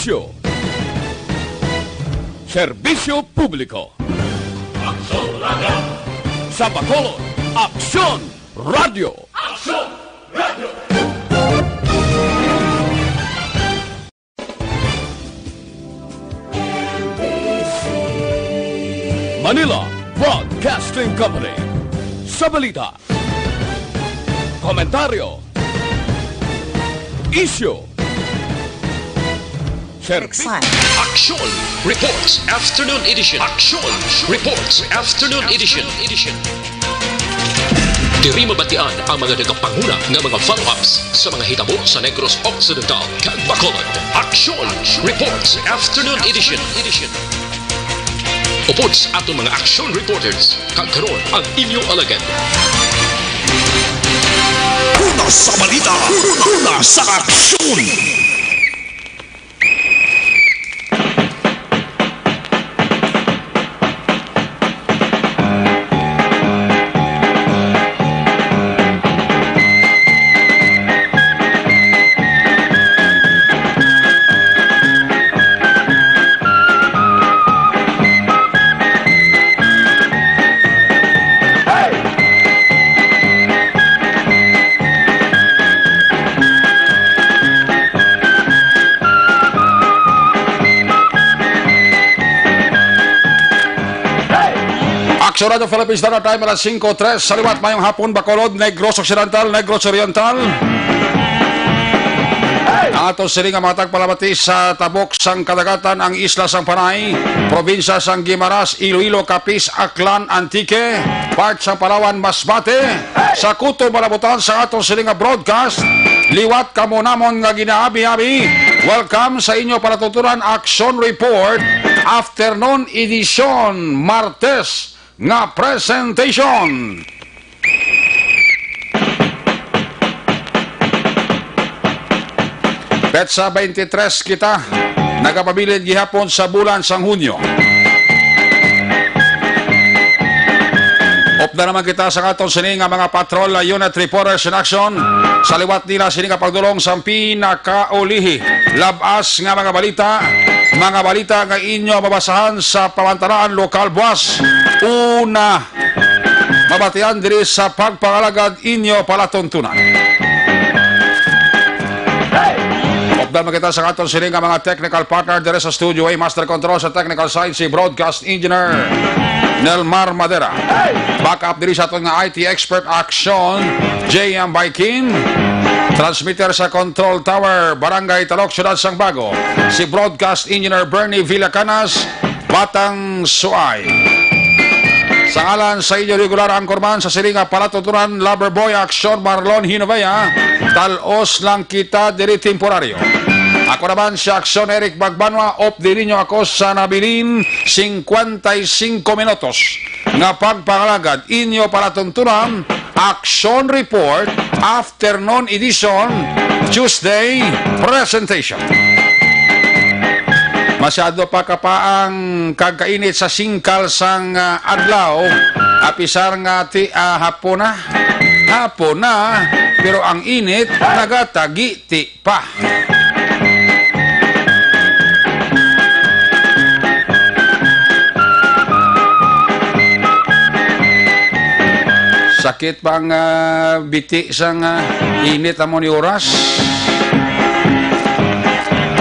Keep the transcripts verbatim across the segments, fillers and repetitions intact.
Serbisyo. Serbisyo publiko. Aksyon Radio. Sa Bacolod, Aksyon Radio. Aksyon Radio. Manila Broadcasting Company. Sa balita, komentaryo, isyu, serbisyo. Aksyon Reports Afternoon Edition. Aksyon Reports Afternoon Edition. Diri mabatian ang mga nagapanguna nga mga follow-ups sa mga hitabo sa Negros Occidental kag Bacolod. Aksyon Reports Afternoon Edition. Upod sa aton mga action reporters, kag karon ang inyo alagad. Una sa balita, una sa aksyon. Aksyon Radyo Philippine Standard Time, alas singko tres sa liwat. Mayong hapon, Bacolod, Negros Occidental, Negros Oriental. Ang aton sini nga mga tagpalamati sa tabok sang kadagatan, ang isla sang Panay, probinsya sang Guimaras, Iloilo, Capiz, Aklan, Antique, part sang Palawan, Masbate, sa kutob malabutan sa aton sini nga broadcast. Liwat kamo namon nga ginaabi-abi. Welcome sa inyo palatuturan Action Report, Afternoon Edition, Martes nga presentation. Petsa twenty-three kita, nagapabilin gihapon sa bulan sang Hunyo. Upda naman kita sa aton sini nga mga patrol unit reporters in action. Sa liwat nila sini nga pagdulong sang pinakaulihi, labas nga mga balita, mga balita nga inyo mabasahan sa pamantalaan lokal buas. Una, mabatian diri sa pagpangalagad inyo palatuntunan. Updan man kita sa aton sini nga mga technical partner diri sa studio, A, Master Control, sa technical side si Broadcast Engineer Nelmar Madera. Backup diri sa aton nga I T expert Action, J M Baikin. Transmitter sa Control Tower, Barangay Talok, Siyudad sang Bago, si Broadcast Engineer Bernie Villacanas. Batang Suay. Sa ngalan sa inyo regular anchorman sa sini nga palatuturan, Lover Boy Action Marlon Hinovea, tal-os lang kita diri temporaryo. Ako naman si Action Eric Bagbanwa, updi ninyo ako sa nabilin cincuenta y cinco minutos nga pagpangalagad. Inyo palatuntunan, Action Report, Afternoon Edition, Tuesday Presentation. Masyado pa kapaang kagkainit sa singkal sang, ah, adlaw, apisar nga ti, ah, hapon na, hapon na, pero ang init nagatagiti pa. Sakit pa ang, ah, biti sang, ah, init amo ni oras.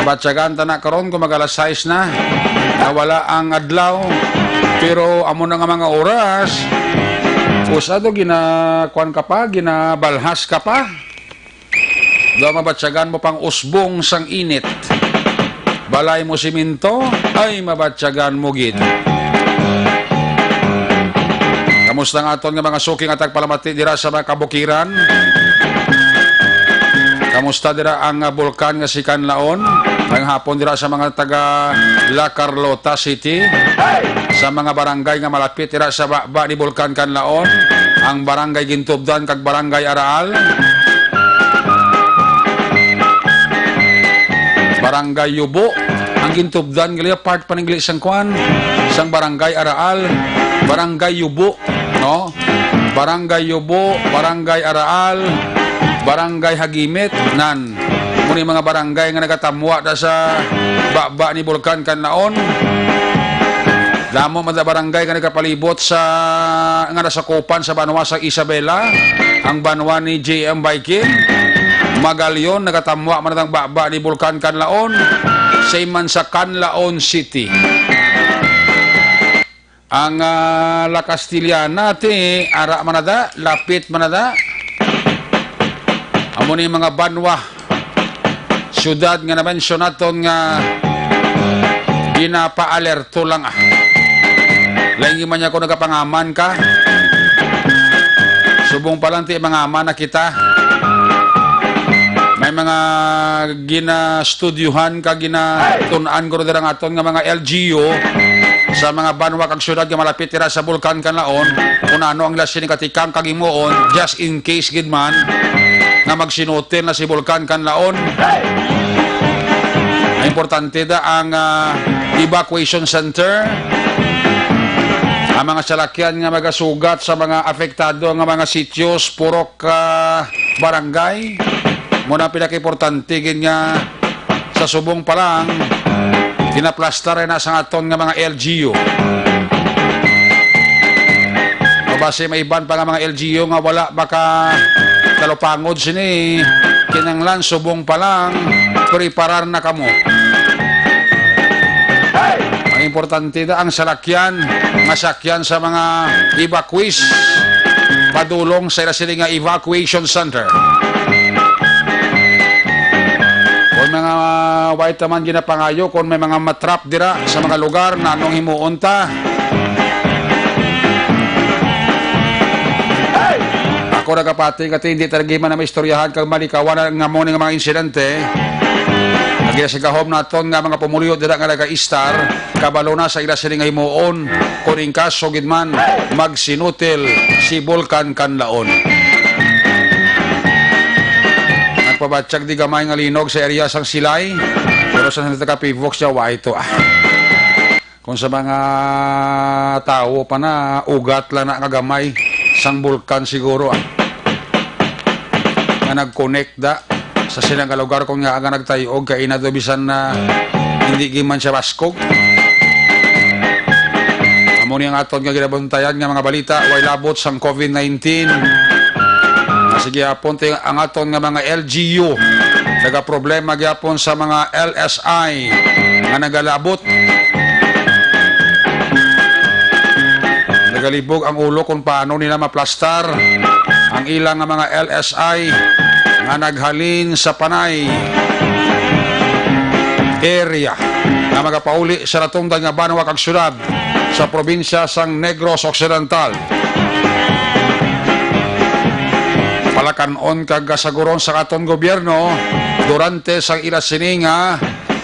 Kabatyagan ta na karon kung mag alas sais na. Nawala ang adlaw. Pero amo na nga mga oras, usa to gina-, kuwan ka pa, ginabalhas ka pa. Daw mabatyagan mo pang usbong sang init. Balay mo siminto, ay mabatyagan mo gid. Kamusta nga aton nga mga suki nga tagpalamati dira sa mga kabukiran? Kamusta dira ang, ah, bulkan nga si Kanlaon? Mayong hapon dira sa mga taga La Carlota City, sa mga barangay nga malapit dira sa baba ni Bulkan Kanlaon, ang Barangay Gintubdan kag Barangay Araal. Barangay Yubo, ang Gintubdan gali part pa ning gali sang kuan, sang Barangay Araal, Barangay Yubo, no? Barangay Yubo, Barangay Araal, Barangay Hagimit, nan. Mo Ni mga barangay nga nagatamwa da sa baba ni Bulkan Kanlaon. Damo man da barangay nga nagapalibot sa, nga nasakupan sa banwa sa Isabela, ang banwa ni J M Baikin. Magalion, nagatamwa man ang baba ni Bulkan Kanlaon, same man sa Kanlaon City. Ang, ah, La Castellana, ti, ara man na da, lapit man na da. Amo ni mga banwa, syudad nga na-mention naton nga ginapaalerto lang, ah. Lain man niya kung nagapangaman ka. Subong pa lang, ti, mangaman na kita. May mga ginastudyuhan ka, ginatun-an ko dira nga aton nga mga L G U sa mga banwa kag syudad nga malapit dira sa Bulkan Kanlaon, kung ano ang ila sini katikang kag himuon, just in case gid man nga magsinutil na si Bulkan Kanlaon. Ang importante da ang, ah, evacuation center, ang mga salakyan nga magasugat sa mga apektado nga mga sitios, purok, ah, barangay. Mo na pinakaimportante gid nga sa subong pa lang, ginaplastar na sa aton nga mga L G U. Mabase may iban pa nga mga L G U nga wala maka talupangod sini, kinanglan subong pa lang, preparar na kamo. Ang importante na ang salakyan, masakyan sa mga evacuees padulong sa ila sini nga evacuation center. Kung mga white naman ginapangayo, kung may mga matrap dira sa mga lugar, na anong himuon ta? Ako nagapati kati hindi talaga man na maistoryahan kag malikawan nga mo nga mga insidente. Ang ginasigahom naton nga mga pumuluyo dira nga naga-istar, kabalo na sa ila sini nga himuon, kung in kaso gid man magsinutil si Bulkan Kanlaon. Nagpabatyag di gamay nga linog sa area sang Silay, pero sa Santa Fe, Fox, yawa ito, ah. Kung sa mga tawo pa na, ugat lang na nga gamay sang bulkan siguro, ah, nga nag-connect da sa sila nga lugar, kung nga nga nagtayog kay ina do bisan na hindi giman siya baskog. Amo ni ang aton nga ginabuntayan nga mga balita, way labot sang COVID nineteen. Sige, apon ti ang aton nga mga L G U, nagaproblema gyapon sa mga L S I nga nagalabot. Nagalibog ang ulo kung paano nila maplastar ang ilang nga mga L S I nga naghalin sa Panay area nga magapauli sa natundan nga banwa kag syudad sa probinsya sang Negros Occidental. Palakan-on kag kasaguron sa aton gobyerno durante sang ila sini nga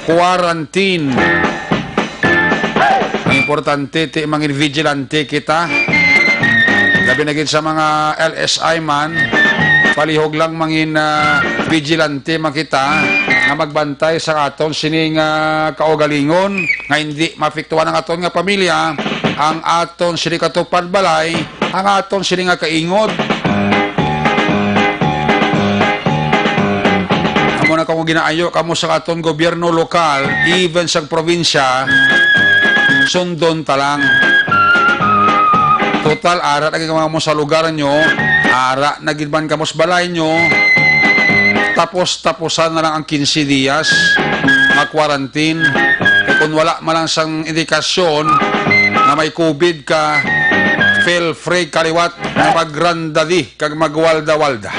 quarantine. Ang importante, ti, mangin vigilante kita. Labi na gid sa mga L S I man, palihog lang mangin, ah, vigilante man kita nga magbantay sa aton sining, ah, kaugalingon nga hindi maapektuhan ang aton nga pamilya, ang aton sini katupad balay, ang aton sini nga kaingod. Amo na kamo ginaayo kamo sa aton gobyerno lokal, even sa probinsya, sundon ta lang. Total, ara na gid kamo sa lugar nyo, ara na gid man kamo sa balay nyo, tapos-tapusan na lang ang quince dias nga quarantine. Kay kung wala man lang sang indikasyon nga may COVID ka, feel free kaliwat nga magrandadi kag magwalda-walda.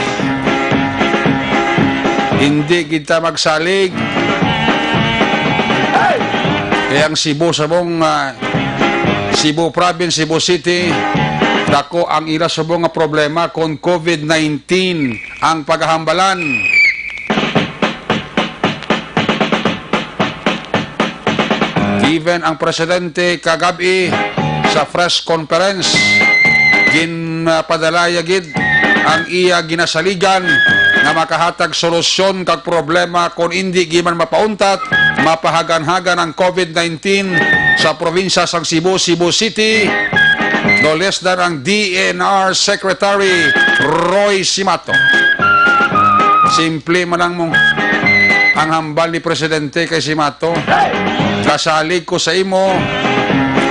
Hindi kita magsalig. Kaya ang Cebu, subong, ah, Cebu Province, Cebu City, dako ang ila subong nga problema kon COVID nineteen ang paghambalan. Even ang presidente kagab-i sa press conference, ginpadalaya gid ang iya ginasaligan nga makahatag solusyon kag problema kon indi giman mapauntat, mapahaganhagan ang COVID nineteen sa probinsya sang Cebu, Cebu City, no less than ang D E N R Secretary Roy Simato. Simple man lang mo. ang hambal ni Presidente kay Simato. Kasalig ko sa imo,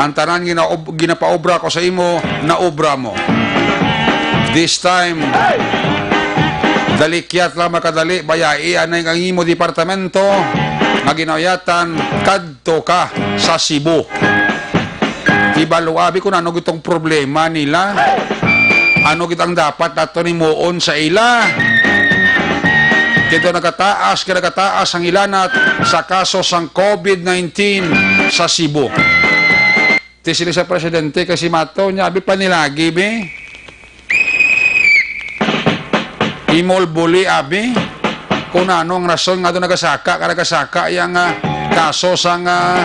ang tanan ginaob-, ginapaobra ko sa imo, naobra mo. This time, dalikyat lang makadali, bayai anay ang imo departamento nga ginauyatan, kadto ka sa Cebu. Ibaluabi kung ano gitong problema nila. Ano gid ang dapat naton himuon sa ila? Kito nagataas, kaya nagataas ang ilanat sa kaso sang COVID nineteen sa Cebu. Ti sila sa presidente kay Simato niya, abi panilagi, be. Imulbuli, abi. Kung ano ang rason nga doon nagasaka, ka nagasaka yang, ah, kaso sang, ah,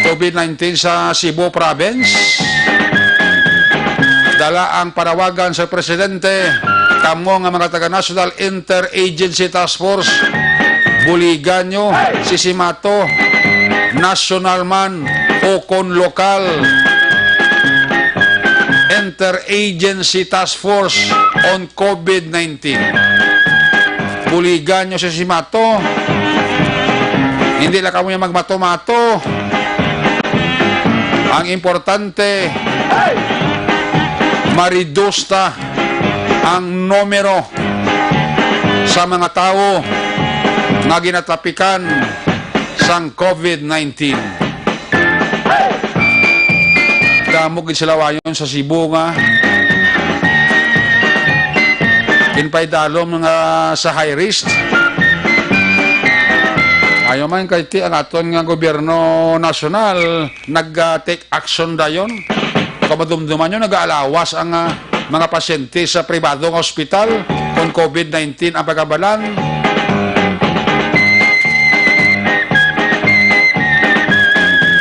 COVID nineteen sa Cebu Province. Dala ang panawagan sa presidente, kamo nga mga taga National Interagency Task Force, buligan nyo si Simato, national man o kon lokal. Interagency Task Force on COVID nineteen. Buligan nyo si Simato. Hindi lang kamo yung magmato-mato. Ang importante, ma-reduce ta ang numero sa mga tawo nga ginatapikan sang COVID nineteen. Damo gid sila wayon sa Cebu nga ginpaidalom nga sa high risk. Ayaw man kay ti ang aton nga gobyerno nasyonal nag, ah, take action dayon. Kung madumduman nyo, nag-aalawas ang, ah, mga pasyente sa pribado nga ospital kon COVID nineteen ang pagkabalan.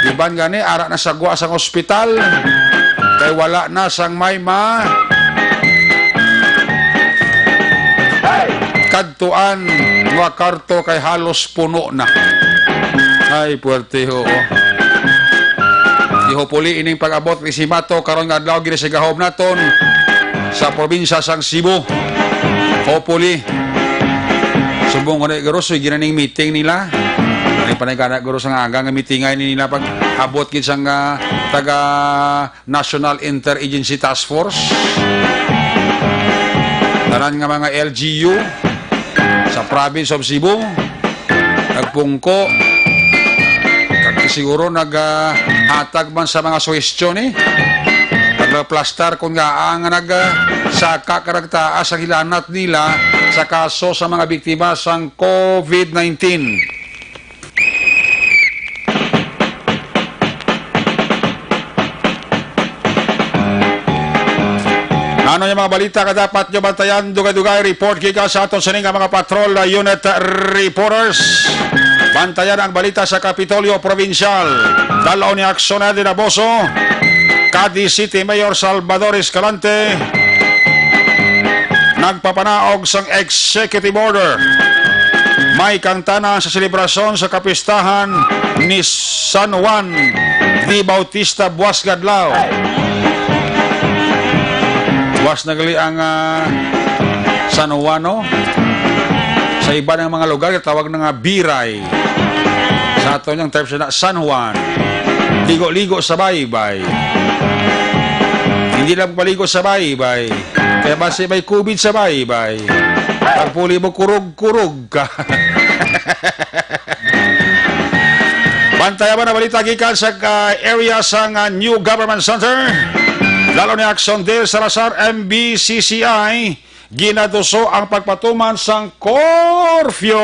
Iban gani, ara na sagwa sang ospital, kay wala na sang may ma-, kadtuan nga kwarto kay halos puno na. Ay, puwerte, oo. Di hopefully ining pag-abot ni Simato karon nga adlaw ginasigahom naton sa probinsya sang Cebu. Hopefully. Subong ko na, guro, so, ginaning meeting nila. Ay, panay ka na, guro, sa nga aga nga meeting ay nila pag abot gid sang, ah, taga National Interagency Task Force, tanan nga mga L G U sa Province of Cebu, nagpungko, kag siguro nag, ah, hatag man sa mga suhestyon, eh. Nagplastar kung nga ang nag, ah, saka karagtaas ang hilanat nila sa kaso sa mga biktima sang COVID nineteen. Ano yung mga balita nga dapat nyo bantayan? Dugay-dugay report gikan sa aton sini nga mga patrol, uh, unit reporters. Bantayan ang balita sa Kapitolyo Provincial. Dal-on ni Aksyon Eddie Naboso, Cadiz City Mayor Salvador Escalante, nagpapanaog sang executive order. May kangtanan sa selebrasyon sa kapistahan ni San Juan de Bautista buwas nga adlaw. Buwas na gali ang, ah, San Juan, no? Sa iba ng mga lugar, tawag na nga biray. Sa ato niyang type na San Juan. Ligo-ligo sa baybay. Hindi lang paligo sa baybay. Kaya basi may COVID sa baybay. Pagpuli mo, kurog-kurog ka. Bantay man ang balita gikan sa, ah, area sa, ah, New Government Center. Dal-on ni Aksyon Dale Salazar, M B C C I, ginaduso ang pagpatuman sang curfew.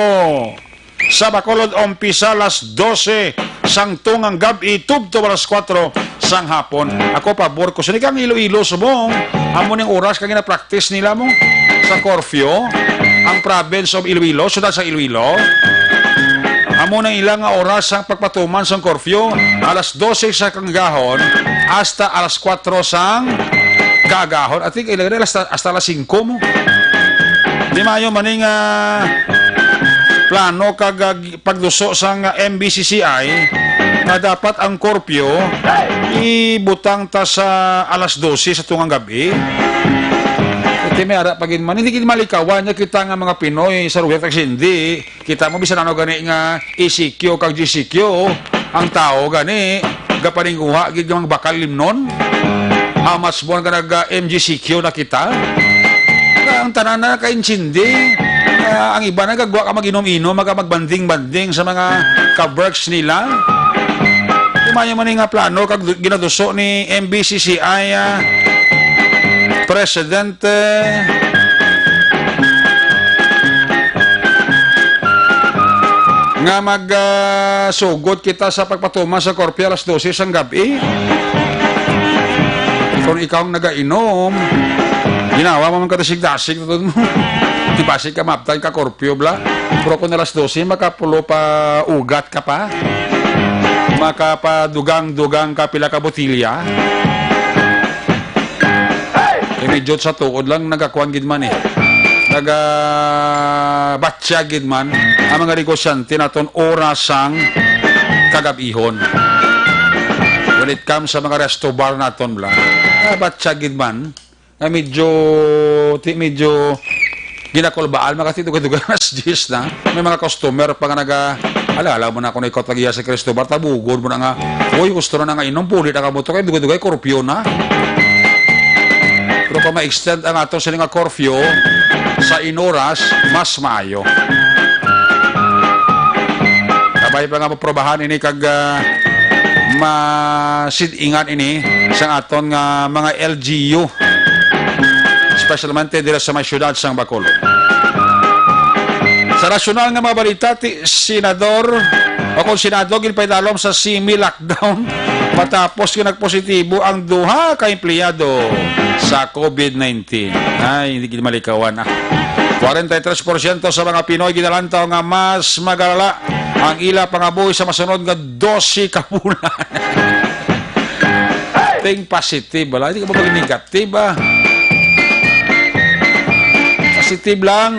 Sa Bacolod, umpisa alas dose sang tungang gab-i tubtob alas kuwatro sang hapon. Ako, pabor ko sini kang Iloilo, subong amo ning oras kang gina-practice nila mo sa curfew ang province of Iloilo, siyudad sa Iloilo. Amo nang ila nga oras sang pagpatuman sang curfew, alas dose sa kangagahon hasta alas kuwatro sang kaagahon. I think ila hasta, hasta alas singko mo. Di maayo man ning, ah, plano kag, ah, pagduso sang M B C C I nga dapat ang curfew ibutang ta sa alas dose sa tungang gab-i. Di may ara pa gid man, hindi gid malikawan niya kita nga mga Pinoy sa Ruya kag Sindi. Kita mo, bisan ano gani nga E C Q kag G C Q, ang tao gani, gapaninguha gid nga mga bakal limnon. How much more nga nag-, ah, M G C Q na kita? Nga ang tanan na nakaintindi. Nga ang iba nagagwa ka mag-inom-inom, maga-, magbanding-banding sa mga ka-works nila. Di mayo man ni nga plano kag du-, ginaduso ni M B C C I, ah, Presidente, nga mag, ah, sugot kita sa pagpatuman sa korpyo alas dose sang gab-i. Kung ikaw ang nagainom, ginawa mo man ka dasig-dasig, tutod mo. Di ba, sige ka, mabtan ka, korpyo, bla. Pero kung alas dose, makapulo pa ugat ka pa. Makapadugang-dugang ka pila ka botilya. Eh, medyo sa tuod lang, nagakuan gid man eh. Nagabatya gid man ang mga negosyante naton oras sang kagab-ihon. When it comes sa mga resto bar naton, bla, ah, batya gid man. Nga medyo, ti-, medyo ginakulbaan, makatidugay-dugay alas diyes na. May mga customer pa nga naga-, ala, ala mo na kung ikaw tagiya sa Cristobal, tabugon mo na nga, "Uy, gusto na nga inom, puli na ka mo to, kay dugay-dugay, korpyo na." Pero kung ma-extend ang ato sini nga curfew sa inoras, mas maayo. Kabay pa nga maprobahan ini kag, ah, masid-ingan ini sa aton nga mga L G U, especialmente dira sa may siyudad sang Bacolod. Sa nasyonal nga mga balita, ti-, senador o kung senado ginpaidalom sa semi-lockdown matapos nga nagpositibo ang duha ka empleyado sa COVID nineteen. Ay, hindi gid malikawan, ah. Kwarenta y tres porsyento sa mga Pinoy ginalantaw nga mas magalala ang ila pangabuhi sa masunod nga dose ka bulan. Ting positive, wala. Hindi ka ba maging negative, ah? Positive lang.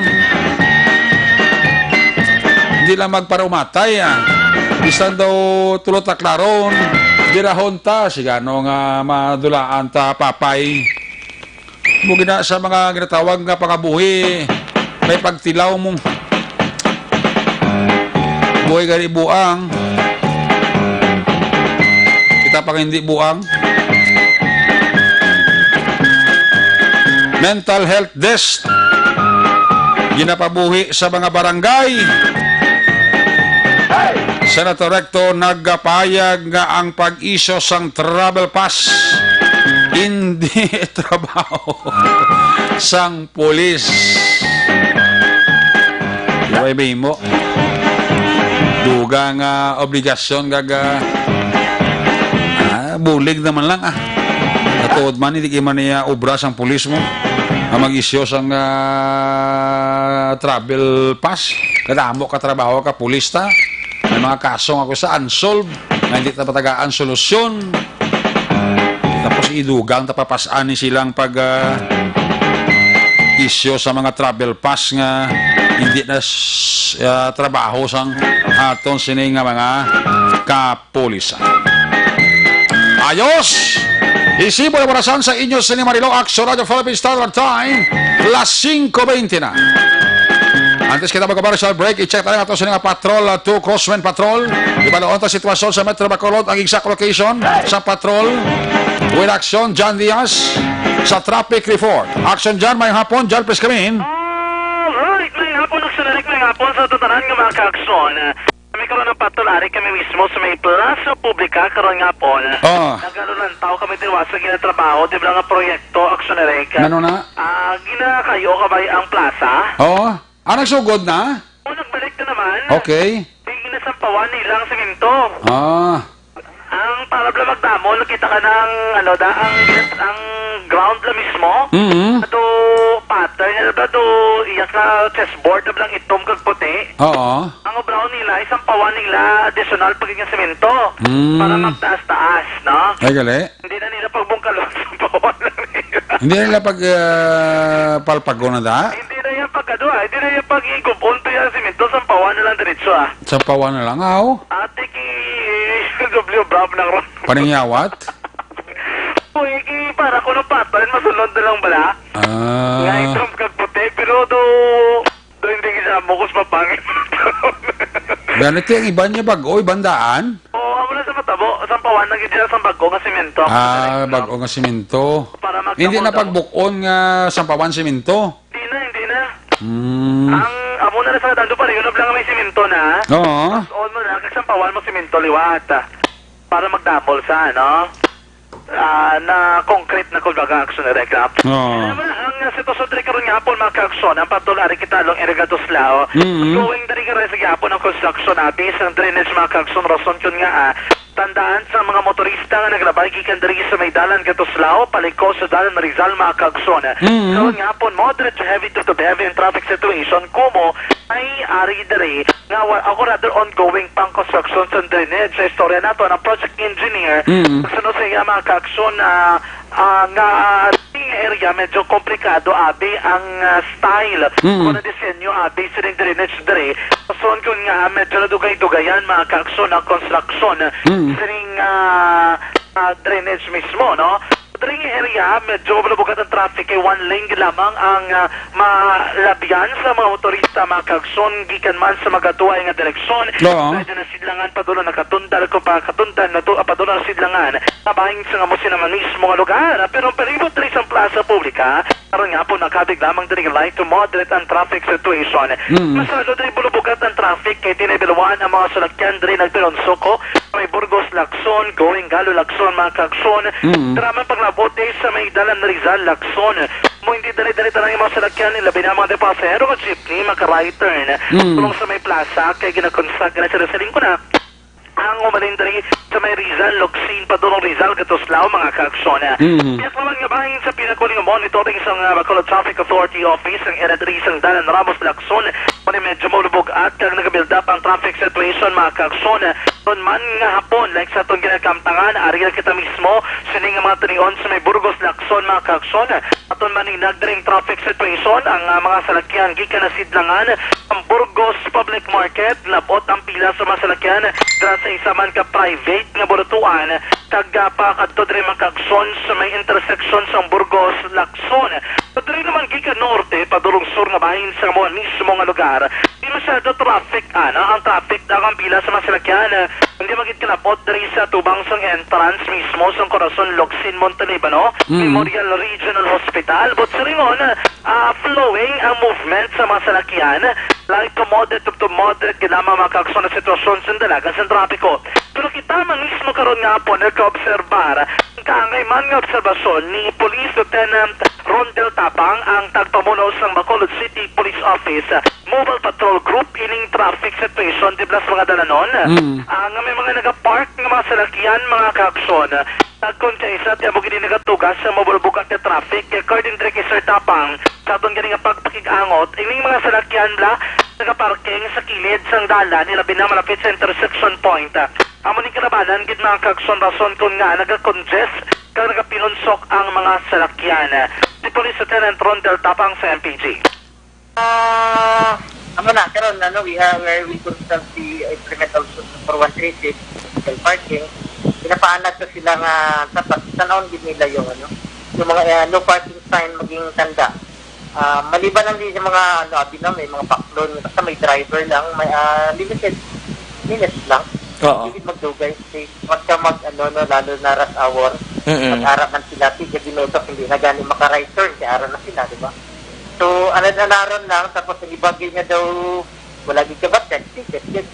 Hindi lang magparumatay, ah. Bisan daw tulo ta klaron, dirahon ta. Sigano nga madulaan ta, papay. Mo gina sa mga ginatawag nga pangabuhi, may pagtilaw mo. Buhay gani buang. Kita pa nga hindi buang. Mental Health Desk. Ginapabuhi sa mga barangay. Senator Recto nagapahayag nga ang pag-isyu sang travel pass hindi trabaho sang pulis. Di ba, iba mo? Dugang, ah, obligasyon, gaga. Ah, bulig naman lang, ah. Natuod man, hindi kayo man niya obra sang pulis mo. Ang mag-isyu sang, ah, travel pass. Kadamo ka trabaho ka, pulis ta. May mga kaso nga ako sa unsolved, nga hindi ta matagaan solusyon. Tapos idugang ta papasan ni silang pag, ah, isyu sa mga travel pass nga hindi na s-, ah, trabaho sang aton sini nga mga kapulisan. Ayos! Isibo na orasan sa inyo sini Marilo, Action Radio Philippine Standard Time, las singko bente na. Antes kita mag-commercial break, i-check tayo ato sini nga Patrol, ah, two Crosswind Patrol. Ibaluon ta sitwasyon sa Metro Bacolod, ang exact location sa patrol. With Action, John Diaz sa traffic report. Action, John, may hapon. John, please come in. Alright, may hapon, Action Eric, may hapon sa tatanan nga mga ka-aksyon. Kami karon ang patrol, ari kami mismo sa may Plaza Publica karon nga hapon. Ah. Nagalulantaw kami din sa ginatrabaho, di ba nga proyekto, Action Eric? Ano na? Ah, ginakayo ka ba ang plaza? Oo. Ah, nagsugod na? O, nagbalik na naman. Okay. Di ginasampawan nila ang semento. Ah. Ang para bala magdamo, nakita ka ng, ano, da, ang, ang ground la mismo. Mm-hmm. Ato pattern, ano ba to, iya sa chessboard, na lang itom kag puti. Oo. Ang brown nila, isampawan nila additional pag nga semento. Mm. Para magtaas-taas, no? Ay, gali. Hindi na nila pagbungkalon, sampawan lang nila. Hindi nila pag, ah, palpagon na da? Hindi na yan pag, ano, ah, hindi na yan pag igubon to yan, semento, sampawan na lang diretso, ah. Sampawan na lang, aw? Ate, ki W Brown na ron. Paningyawat? Uy, ki Para kuno patay, masunod na lang bala. Ah. Nga itom kag puti, pero do, do hindi gid sa amo ko sa papangit. Ganito yung iban niya bag-o, ibang daan? Oo, amo na sa matabo. Sampawan na gid siya sa bag-o nga semento. Ah, bag-o nga semento. Para magdamo-damo. Hindi na pagbukon nga sampawan semento? Hindi na, hindi na. Hmm. Ang amo na lang sa dando pa rin, yun lang may semento na. Oo. Tapos, mo na, kag sampawan mo semento liwat. Para magdamol sa, ano? Ah, na concrete na, kumbaga, aksyon na rekap. Oo. Alam mo, ang, ah, sitwasyon diri karon nga hapon, mga kaaksyon, ang patulari kita along Area Tuslao. Mm. Going diri karon sa gihapon ang construction, ah, based ang drainage, mga kaaksyon, rason kun nga, ah, tandaan sa mga motorista nga naglabay gikan diri sa may dalan ka Tuslao, paliko sa dalan Rizal, mga kaaksyon. Mm. Karon nga hapon, moderate to heavy to, to heavy ang traffic situation, kumo ay ari diri nga wa-, ako rather ongoing pang construction sa drainage. Sa istorya nato, ang project engineer, Mm. sa sunod sa iya, mga kaaksyon, ah, ah, nga, ah, area, medyo komplikado, abi, ang, ah, style Mm. o na disenyo, abi, sining drainage diri. Rason kun nga medyo nadugay-dugayan, mga kaaksyon, ang construction Mm. sining, ah, ah, drainage mismo, no? Diri nga area, medyo malubugat ang traffic kay one lane gid lamang ang, ah, malabyan sa mga motorista, mga kaaksyon, gikan man sa magatuay nga direksyon. Oo. Medyo na sidlangan, padulong nakatundan, kung pakatundan na to, ah, padulong na sidlangan. Kabahin sa nga mo sila man mismo nga lugar, pero palibot diri sa plaza publika, karon nga po nakabig lamang diri light to moderate ang traffic situation. Mm. Masalo diri bulubugat ang traffic kay tinibilwan ang mga salakyan diri nagpinonsoko may Burgos Lacson, going Galo Lacson, mga kaaksyon. Mm. Drama paglabot diri sa may dalan Rizal Lacson. Mo hindi dali-dali tanan yung mga salakyan, labi na mga pasahero nga jeepney, maka-right turn. Mm. Tulong sa may plaza, kay ginakonsak na sila sa lingkod na. Ang umalin diri sa may Rizal, Locsin, padulong Rizal, Gatuslao, mga kaaksyon. Mm. Kaya naman nga bahin sa pinakuling monitoring sa mga Bacolod Traffic Authority Office, ang area diri sa Dalan Ramos Lacson, kung medyo maulubog at kag nag-build up ang traffic situation, mga kaaksyon. Doon man nga hapon, like sa atong ginakamtangan, ari na kita mismo, sining nga mga tinion sa may Burgos Lacson, mga kaaksyon. Aton maninag diri ang traffic situation, ang, ah, mga salakyan gikan na sidlangan, ang Burgos Public Market, labot ang pila sa mga salakyan dira sa isa man ka private nga bulutuan, kag, ah, pakadto diri, mga kaaksyon, sa may intersection sa Burgos, Lacson. So, diri naman gikan norte, padulong sur nga bahin sa mga mismo nga lugar, di masyado traffic, ana, ang traffic daw ang pila sa mga salakyan, ah, hindi magit kalabot diri sa tubang sang entrance mismo sang Corazon Locsin Montalibano Mm. Memorial Regional Hospital. But sa ringon, ah, flowing ang movement sa mga salakyan. Light to moderate to, to moderate gid lamang, mga kaaksyon, ang sitwasyon sa dalagan sa trapiko. Pero kita man mismo karon nga hapon nagkaobserbar ang kaangay man nga obserbasyon ni Police Lieutenant Rondel Tapang, ang tagpamuno sang Bacolod City Police Office Mobile Patrol Group, ining traffic situation dibla sa mga dalanon. Mm. Ah, nga may mga nagapark nga mga salakyan, mga kaaksyon. Tagkon kay isa, ti amo gini nagatugas sa mabulbukat nga traffic. Kay according diri kay Sir Tapang, sa aton gani nga pagpakig-angot, ining mga salakyan bala nagaparking sa kilid sang dalan, ilabi na malapit sa intersection point. Amo ning kalabanan gid, mga kaaksyon, rason kun nga nagakongest kag nagapinonsok ang mga salakyan. Si Police Lieutenant Rondel Tapang sa M P G. Ah, amo na, karon, ano, we are, we, we consult the environmental zone number one three six, illegal parking. Pinapaanad ko sila nga dapat tanawon gid nila yung, ano, yung mga, eh, no parking sign maging tanda. Ah, maliban lang din sa mga, ano, abi na, may mga paklon, basta may driver lang, may, ah, limited minutes lang. Oo. Hindi magdugay, safe. Huwag ka mag, ano, no, lalo na rush hour. Mm-mm. Mag-ara man sila, ti, gabinotok, hindi na gani maka-right turn, kay ara na sila, di ba? So, anad-anaron lang, tapos ang iba gid nga daw, wala gid kabat, check, check, check, check.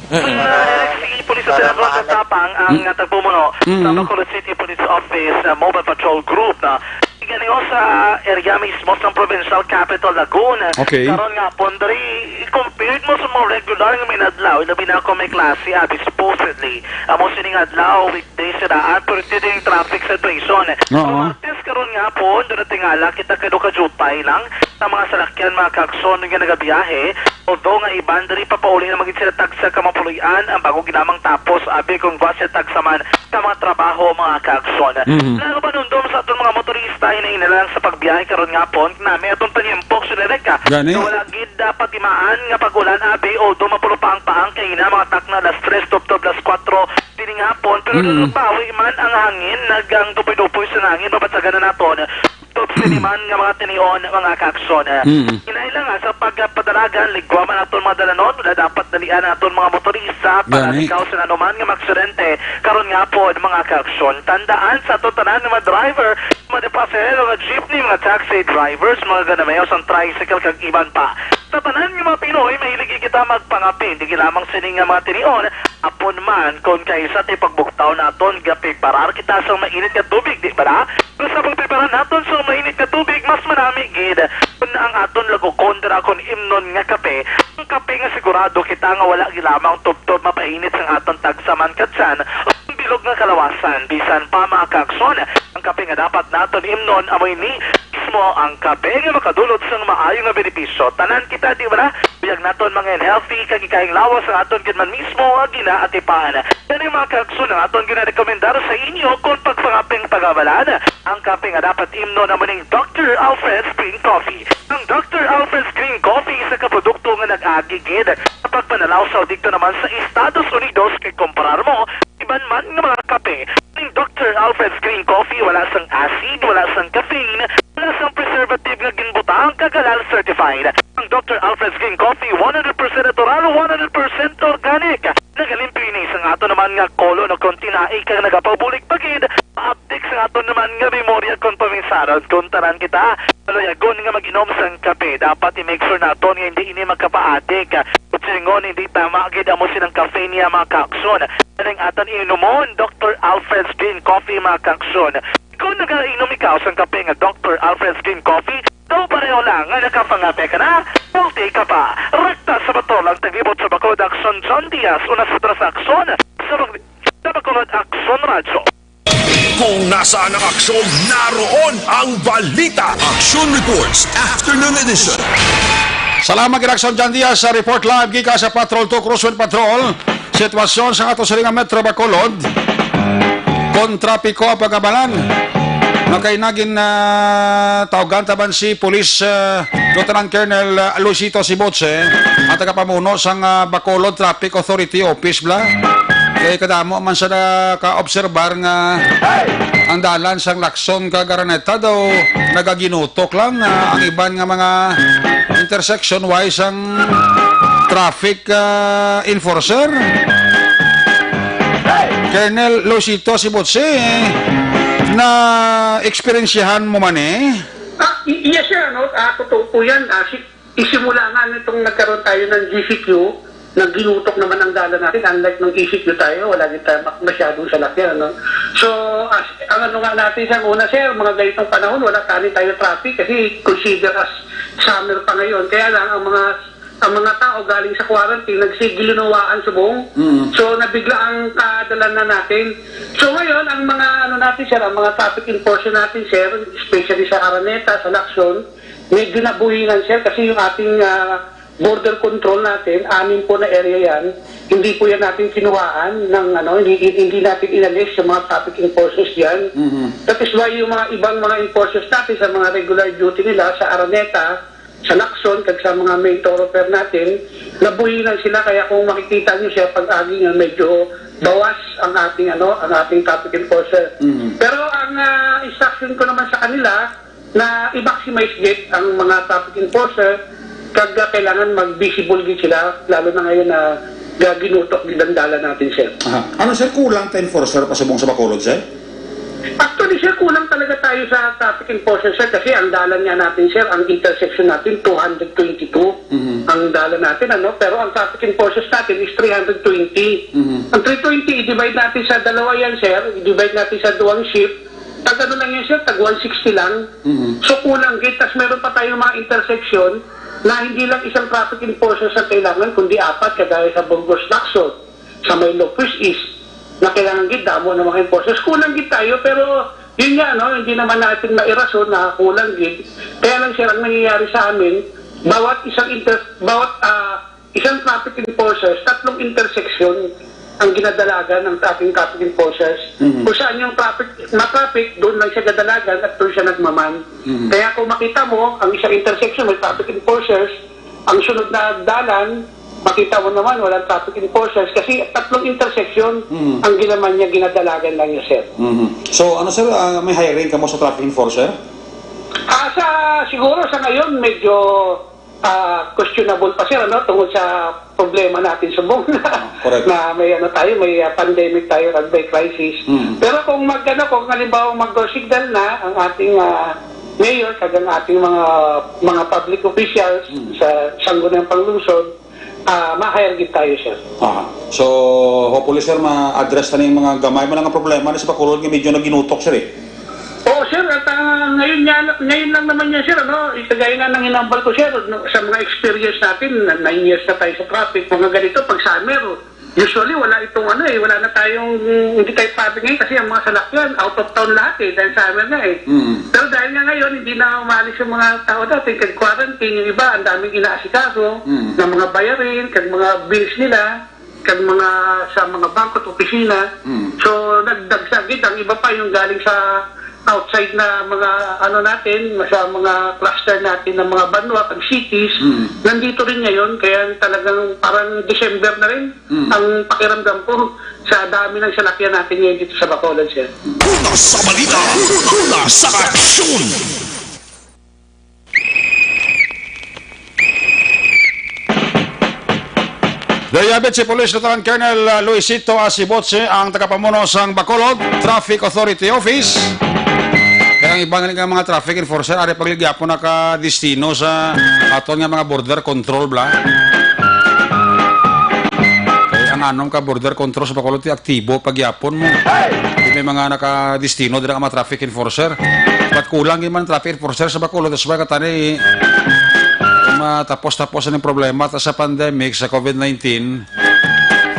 Mm-mm. Ah, si Police Lieutenant Ron Tapang ang, mm, ah, tagpumuno, mm, sa Bacolod City Police Office, ah, Mobile Patrol Group, na gani sa area mismo sa Provincial Capital, Lagun. Okay. Karon nga, pon, diri, i-compared mo sa mga regular nga may adlaw, ilabi na kung may klase, ah, supposedly. Amo sining adlaw, weekday sila, ah, pero dito yung traffic situation. Oo. Sa Martes karon nga hapon, doon natingala kita kay do kajutay lang sa mga salakyan, mga kaaksyon nga nagabiyahe. Although nga iban diri papauli na magid sila tagsa ka mapuloy-an ang bago ginamang tapos, abi kung wa sila tagsa man sa mga trabaho, mga kaaksyon. Mhm. Lalo pa nundom sa aton mga motorista, hinay-hinay lang sa pagbiyahe karon nga hapon, na may aton panimpok sa Lereka. Gani? So, wala gid Dapat timaan nga pag-ulan, abi, although mapulupang pa ang kaina, mga takna alas tres tubtob alas kuwatro sining hapon, pero Mm. nagbawi man ang hangin, nagang dupoy-dupoy sa hangin, mabatyagan na naton. Tubtob sini man nga mga tinion, mga kaaksyon. Mm. Hinay lang, ha, sa pagpadalagan, ligwa man aton mga dalanon, wala dapat dalian ang aton mga motorista para Gani. Ikaw sa nanuman nga maaksidente karon nga hapon, mga kaaksyon. Tandaan sa aton tanan nga mga driver, mga pasahero nga jeepney, mga taxi drivers, mga ganamay, sang tricycle, kag iban pa. Sa tanan nga mga Pinoy, mahilig kita magpangape. Hindi lamang sini nga mga tinion, apon man, kung kaisa ti pagbugtaw naton, gapiparar kita sa mainit nga tubig, di ba na? Pero sa pagprepara naton sa mainit nga tubig, mas manami gid kung ang aton lagukon dira kon imnon nga kape, ang kape nga sigurado kita nga wala gid lamang tubtob mapainit sang aton tagsa man ka tiyan o bilog nga kalawasan. Bisan pa, mga kaakson, ang kape nga dapat naton imnon amo ini mismo ang kape nga makadulot sang maayo nga benepisyo. Tanan kita, di ba na? Biyag naton mga healthy kag ikahing lawas ang aton gid man mismo nga ginaatipan. Kani, mga kaakson, ang aton ginarekomendar sa inyo kon pagpangaping pagabalan, ang kape nga dapat imnon amo ning Doctor Alfred's Green Coffee. Ang Doctor Alfred's Green Coffee isa ka produkto nga nag-agi gid sa pagpanalaw sa didto naman sa Estados Unidos kay kumparar mo iban man nga mga kape. Ang Doctor Alfred's Green Coffee wala sang acid, wala sang caffeine, wala sang preservative nga ginbutang, kag halal certified. Ang Doctor Alfred's Green Coffee, one hundred percent natural, one hundred percent organic. Nagalimpyo ini sang ato naman nga kolon o kon tinai kag nagapabulig pa gid, maabtik sang ato naman nga memorya kon pamisaron kon tanan kita maluyagon nga mag-inom sang kape. Dapat i-make sure naton nga hindi ini magkapaadik. Kutsingon, hindi tama gid amo sinang caffeine niya, mga kaakson. Kaning aton inumon, Doctor Alfred's Green Coffee, mga kaakson. Kung nagainom ikaw sang kape nga Doctor Alfred's Green Coffee, daw pareho lang nga nakapangape ka na, guilty ka pa. Rekta sa patrol ang taglibot sa Bacolod, Aksyon John Diaz, una sa Tras Aksyon, sa, Bag- sa Bacolod Aksyon Radyo. Kung nasaan ang aksyon, naroon ang balita. Action Reports, Afternoon Edition. Salamat gid, Aksyon John Diaz, sa report live gikan sa Patrol Two, Crosswind Patrol. Sitwasyon sa ato silingan Metro Bacolod. Kon trapiko ang pag-abalan, makainagin na tawgan taban si Police, ah, Lieutenant Colonel, ah, Luisito Sibotse, ang tagapamuno sang, ah, Bacolod Traffic Authority Office, bla. Kay kadamo man sa nakaobserbar nga ang dalan sang Lacson kag Araneta daw nagaginutok lang, ah, ang iban nga mga intersection, why sang traffic, ah, enforcer? Colonel Luisito Sibotse, na eksperyensyahan mo man eh? Ah, y- yes, sir. No? Ah, totoo po yan. Ah, si- isimula nga nitong nagkaroon tayo ng G C Q, nagginutok naman ang dalan natin. Unlike ng E C Q tayo, wala din tayo ma- masyadong salakyan. No? So, as, ang ano nga natin, sir, una, sir, mga ganitong panahon, wala tani tayo traffic kasi consider as summer pa ngayon. Kaya lang, ang mga ang mga tao galing sa quarantine, nagsigilunawaan subong. Mm. So, nabigla ang kadalan na natin. So, ngayon, ang mga, ano natin, sir, ang mga traffic enforcer natin, sir, especially sa Araneta, sa Lacson, medyo nabuhinan, sir, kasi yung ating, ah, border control natin, anim po na area yan, hindi po yan natin kinuhaan ng, ano, hindi, hindi natin inalis yung mga traffic enforcers yan. Mhm. That is why yung mga ibang mga enforcers natin sa mga regular duty nila sa Araneta, sa Lacson, kag sa mga main thoroughfare natin, nabuhinan sila. Kaya kung makikita nyo siya pag-agi nga, medyo bawas ang ating, ano, ang ating traffic enforcer. Mhm. Pero ang, ah, instruction ko naman sa kanila na i-maximize gid ang mga traffic enforcer, kag, ah, kailangan mag-visible gid sila, lalo na ngayon na ga- ginutok gid ang dalan natin, sir. Aha. Ano, sir, kulang ta enforcer pasubong sa Bacolod, sir? Actually, sir, kulang talaga tayo sa traffic enforcer, sir, kasi ang dalan nga natin, sir, ang intersection natin, two hundred twenty-two Mhm. ang dalan natin, ano? Pero ang traffic enforcers natin is three hundred twenty. Mhm. Ang three twenty, i-divide natin sa dalawa yan, sir. I-divide natin sa duwang shift. Tag ano lang yan, sir? Tag one sixty lang. Mhm. So, kulang gid. Tas meron pa tayong mga intersection na hindi lang isang traffic enforcer sa kailangan, kundi apat, kagaya sa Burgos Lacson, sa may Lopez East, na kailangan gid damo ng mga enforcers. Kulang gid tayo, pero yun nga, no, hindi naman natin mairason na kulang gid. Kaya lang, sir, ang nangyayari sa amin, bawat isang inter, bawat, ah, isang traffic enforcers, tatlong intersection ang ginadalagan ng ating traffic enforcers. Mhm. Kung saan yung traffic, ma-traffic, doon lang siya dadalagan at doon siya nagmaman. Mhm. Kaya kung makita mo, ang isang intersection may traffic enforcers, Ang sunod na dalan, makita mo naman, walang traffic enforcers kasi tatlong intersection Mm. ang ginaman niya, ginadalagan lang niya, sir. Mhm. So, ano, sir, ah, may hiring kamo sa traffic enforcer? Ah, sa, siguro sa ngayon, medyo, ah, questionable pa, sir, ano, tungod sa problema natin subong Ah, correct. na may, ano, tayo, may, ah, pandemic tayo, kag may crisis. Mm. Pero kung mag, ano, kung halimbawa mag-signal na ang ating, ah, mayor, kag ang ating mga, mga public officials Mm. sa Sangguniang Panglungsod, ah, ma-hire gid tayo, sir. Aha. So, hopefully, sir, ma-address na yung mga gamay mo lang ang problema na sa Bacolod nga medyo naginutok, sir, eh. Oo, sir. At, ah, ngayon nga, ngayon lang naman yan, sir, ano, kagaya nga ng hinambal ko, sir, no, sa mga experience natin, na nine years na tayo sa traffic, mga ganito, pag summer, usually, wala itong ano, eh, wala na tayong, hindi tayo traffic ngayon kasi ang mga salakyan, out of town lahat, eh, dahil summer na, eh. Mm. Pero dahil nga ngayon, hindi na umalis yung mga tao natin, kag quarantine, yung iba, ang daming inaasikaso, Mm. ng mga bayarin, kag mga bills nila, kag mga, sa mga bangko at opisina. Mm. So, nagdagsa gid ang iba pa, yung galing sa outside na mga, ano natin, sa mga cluster natin ng mga banwa, kag cities, Mm. nandito rin ngayon, kaya talagang parang December na rin Mm. ang pakiramdam ko sa dami ng salakyan natin ngayon dito sa Bacolod, sir. Una sa balita, una sa aksyon. Dayabit si Police Lieutenant Colonel, uh, Luisito Asibotse, ang tagapamuno sang Bacolod Traffic Authority Office. Kaya ang iba nga mga traffic enforcer, ari pa gid gyapon nakadestino sa aton nga mga border control, bla. Kaya ang anom ka border control sa Bacolod, ti aktibo pa gyapon mo. Di may mga nakadestino dira nga mga traffic enforcer. But kulang gid man traffic enforcer sa Bacolod, that's why katani matapos-tapos ang problema ta sa pandemic sa COVID nineteen.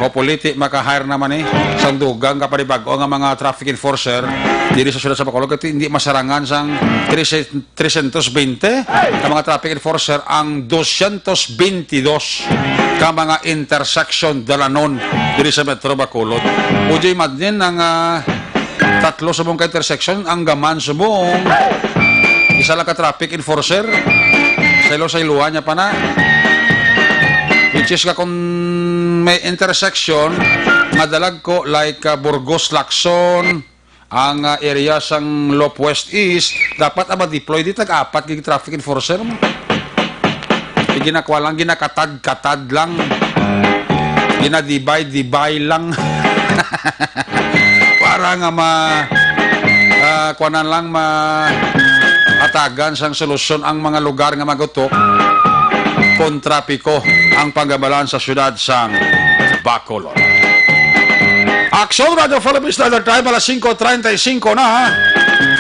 Hopefully, ti maka-hire naman, eh, sang dugang ka panibag-o nga mga traffic enforcer diri sa siyudad sa Bacolod, kay hindi masarangan sang three sixty trescientos bente ka mga traffic enforcer ang doscientos bentidós ka mga intersection dalanon diri sa Metro Bacolod. Would you imagine ang, ah, tatlo subong ka intersection, ang gaman subong isa lang ka traffic enforcer, saylo-saylohan niya pa na. Which is ka kung may intersection nga dalagko like, ah, Burgos, Lacson, ang, ah, area sang Lop West East, dapat ang ma-deploy di tag-apat gig traffic enforcer mo. Di ginakwa lang, ginakatad-katad lang. Ginadibay-dibay lang. Para nga ma-, ah, kuwanan lang, ma-, hatagan sang solusyon ang mga lugar nga magutok kon trapiko ang paggabalan sa siyudad sang Bacolod. Aksyon Radio Philippines Standard Time, alas singko treinta y cinco na.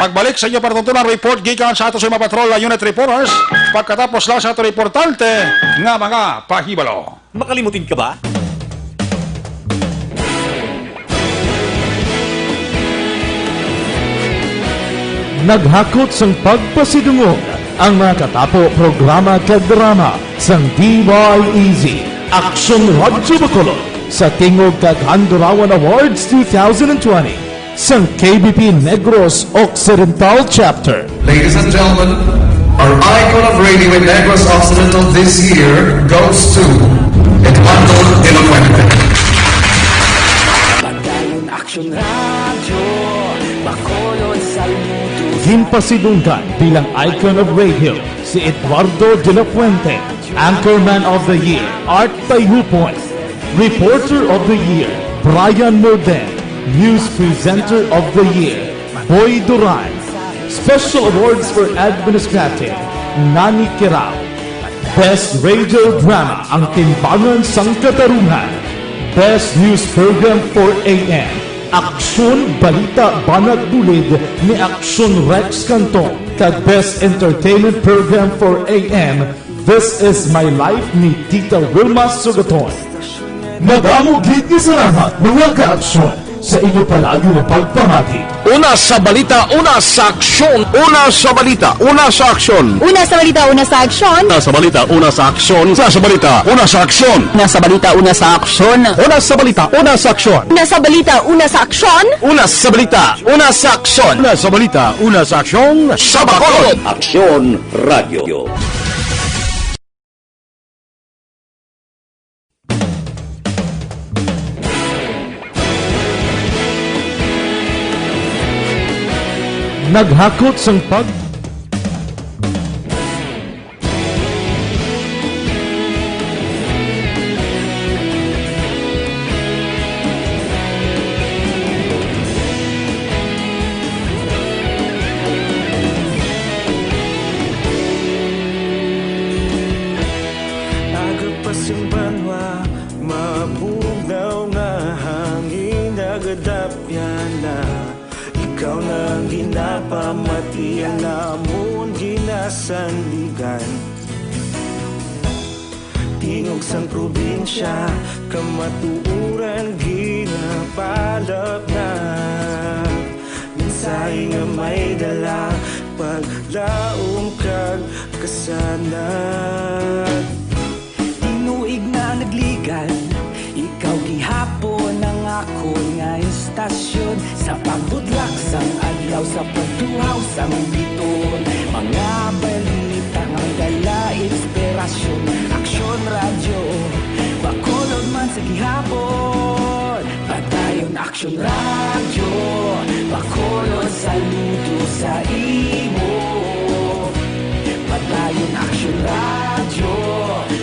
Pagbalik sa inyo patutunang report gikan sa ato sa mga patrol unit reporters, pagkatapos lang sa ato importante nga mga pahibalo. Makalimutin ka ba? Naghakot sang pagpasidungog ang mga katapo programa kag drama sang D Y E Z, Aksyon Radyo Bacolod, sa Tingog kag Handurawan Awards two thousand twenty, sang K B P Negros Occidental Chapter. Ladies and gentlemen, our icon of radio in Negros Occidental this year goes to Eduardo de la Fuente. Padayon Aksyon Radyo, Bacolod sa Luto. Ginpasidunggan bilang icon of radio si Eduardo de la Fuente, Anchorman of the Year, Art Tayupoy, Reporter of the Year, Brian Morden, News Presenter of the Year, Boy Duran, Special Awards for Administrative, Nani Kirao. Best Radio Drama, Ang Timbangan sang Katarungan. Best News Program for A M, Aksyon Balita Banat Bulid ni Aksyon Rex Cantong, kag Best Entertainment Program for A M, This Is My Life ni Tita Wilma Sugaton. Madamo gid nga salamat, mga ka-aksyon, sa inyo palagi nga pagpamati. Una sa balita, una sa aksyon. Una sa balita, una sa aksyon. Una sa balita, una sa aksyon. Una sa balita, una sa aksyon. Una sa balita, una sa aksyon. Una sa balita, una sa aksyon. Una sa balita, una sa aksyon. Una sa balita, una sa aksyon. Una sa balita, una sa aksyon. Una sa balita, una sa aksyon. Sa Bacolod. Aksyon Radio. Naghakot sang pag- Aga pa sing banwa, mabugnaw nga hangin, nagadapyan na. Ikaw na ang ginapamati, ang amon ginasandigan. Tingog sang probinsya, kamatuoran ginapalapnag. Mensahe nga may dala, paglaom kag kasanag. Tinuig na nagligan, ikaw gihapon ang akon nga istasyon. Sa pagbutlak sang adlaw, sa pagtuhaw sang bituon, mga balita nga may dala inspirasyon. Aksyon Radyo, Bacolod man sa gihapon. Padayon Aksyon Radyo, Bacolod, saludo sa imo. Padayon Aksyon Radyo,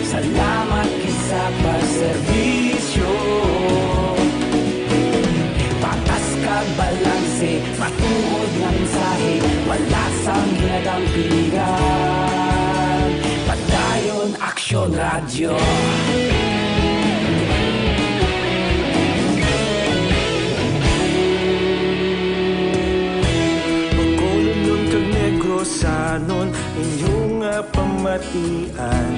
salamat gid sa pagserbisyo. Patas kag balanse, matuod nga mensahe, wala sang ginadampigan. Padayon Aksyon Radyo. Bacolodnon kag Negrosanon, inyo nga pamatian.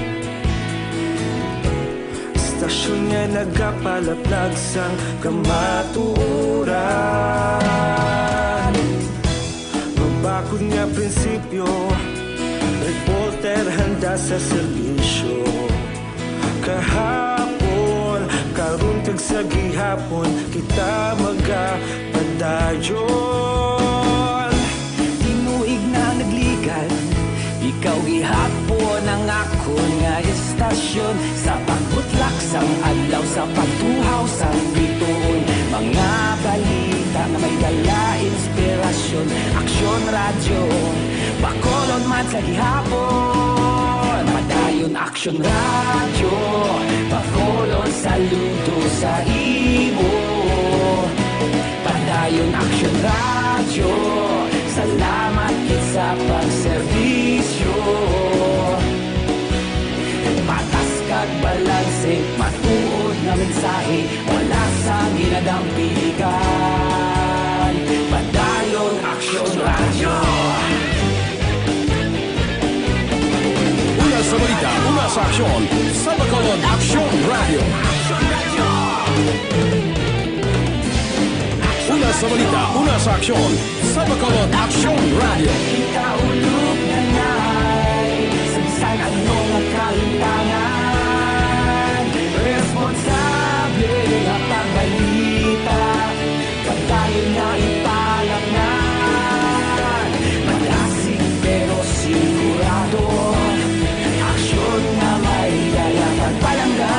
Istasyon nga nagapalaplag sang kamatuoran. Mabakod nga prinsipyo, reporter handa sa serbisyo. Kahapon, karon kag sa gihapon, kita magapadayon. Tinuig na nagligan, ikaw gihapon ang akon nga istasyon. Sa pagbutlak sang adlaw, sa pagtuhaw sang bituon, mga balita nga may dala inspirasyon. Aksyon Radyo, Bacolod man sa gihapon. Padayon Aksyon Radyo, Bacolod, saludo sa imo. Padayon Aksyon Radyo, salamat gid sa pagserbisyo. Patas kag balanse, matuod nga mensahe, wala sang ginadampigan. Padayon Aksyon Radyo. Una sa balita, una sa aksyon, sa Bacolod Aksyon Radyo. Una sa balita, una sa aksyon, sa Bacolod Aksyon Radyo. Ikaulo na na'y sa bisan ano nga kalimtangan, responsable nga pagbalita, padayon na ipalapnan. Madasig pero sigurado, aksyon nga may dala pagpalangga.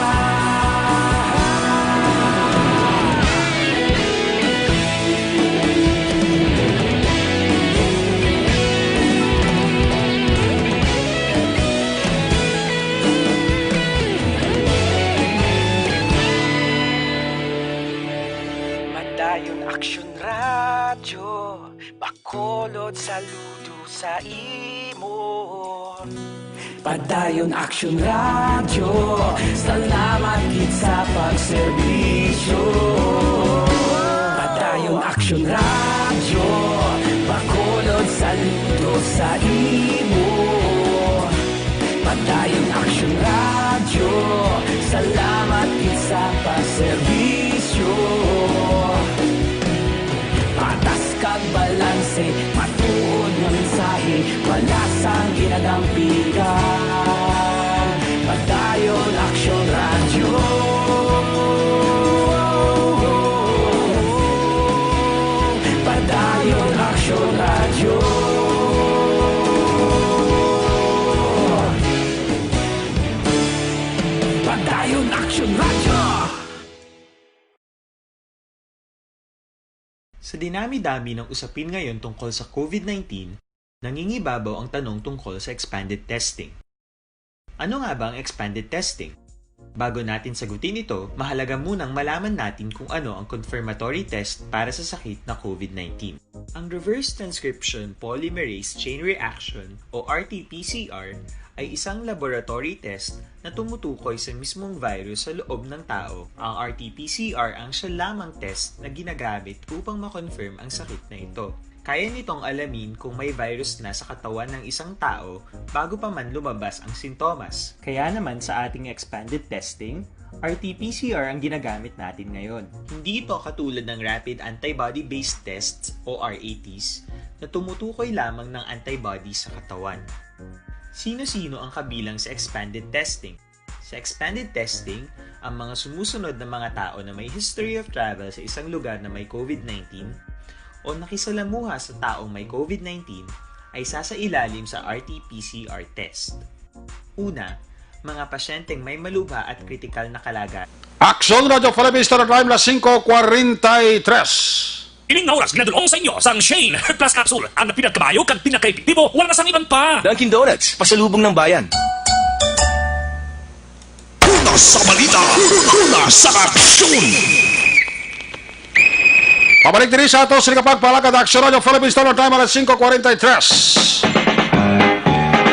Padayon Aksyon Radyo, Bacolod, saludo sa imo. Padayon Aksyon Radyo, salamat gid sa pagserbisyo. Padayon Aksyon Radyo, Bacolod, saludo sa imo. Padayon Aksyon Radyo, salamat gid sa pagserbisyo. Patas kag balanse, matuod nga mensahe, wala sang ginadampigan. Padayon Aksyon Radyo. Padayon Aksyon Radyo. Sa dinami-dami ng usapin ngayon tungkol sa COVID nineteen, nangingibabaw ang tanong tungkol sa expanded testing. Ano nga ba ang expanded testing? Bago natin sagutin ito, mahalaga munang malaman natin kung ano ang confirmatory test para sa sakit na COVID nineteen. Ang reverse transcription polymerase chain reaction o R T P C R ay isang laboratory test na tumutukoy sa mismong virus sa loob ng tao. Ang R T P C R ang siya lamang test na ginagamit upang ma-confirm ang sakit na ito. Kaya nitong alamin kung may virus na sa katawan ng isang tao bago pa man lumabas ang sintomas. Kaya naman sa ating expanded testing, R T P C R ang ginagamit natin ngayon. Hindi ito katulad ng rapid antibody-based tests o R A Ts na tumutukoy lamang ng antibody sa katawan. Sino-sino ang kabilang sa expanded testing? Sa expanded testing, ang mga sumusunod na mga tao na may history of travel sa isang lugar na may COVID nineteen o nakisalamuha sa taong may COVID nineteen ay sasailalim sa R T P C R test. Una, mga pasyenteng may malubha at kritikal na kalagayan. Aksyon Radyo Philippines, Star Time, las singko kwarenta y tres. Ining nga oras ginadul-ong sa inyo sang Shane Heart Plus Capsule, ang pinagkabayo kag pinakaepektibo, wala na sang iban pa. Dunkin' Donuts, pasalubong ng bayan. Una sa balita, una sa aksyon. Pabalik diri sa ato sini kapagpalagad aksyon Radyo Philippines, Star Time, alas singko kwarenta y tres.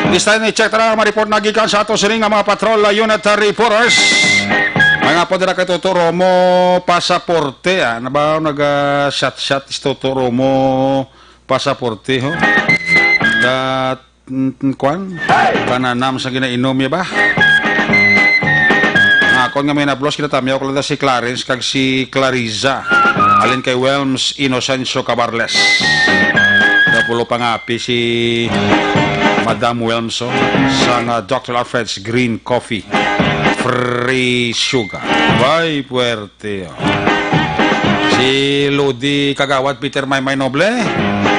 This time, i-check ta na ang mga report na gikan sa ato sini nga mga patrol unit reporters. May nga po dira kay Toto Romo, pasaporte, ah. Na ba nag-shot-shot si Toto Romo, pasaporte, ho? Dat, mm, mm, kwan? Kananam sa ginainom niya ba? Akon nga may nablos, kinatamyaw ko lang si Clarence kag si Clariza. Alin kay Welms Inocencio Cabarles. Napulo pangapi si Madam Welms, oh, sang, ah, Doctor Alfred's Green Coffee. Free sugar. Bay, puwerte, oh. Si Lodi Kagawad Peter Maymay Noble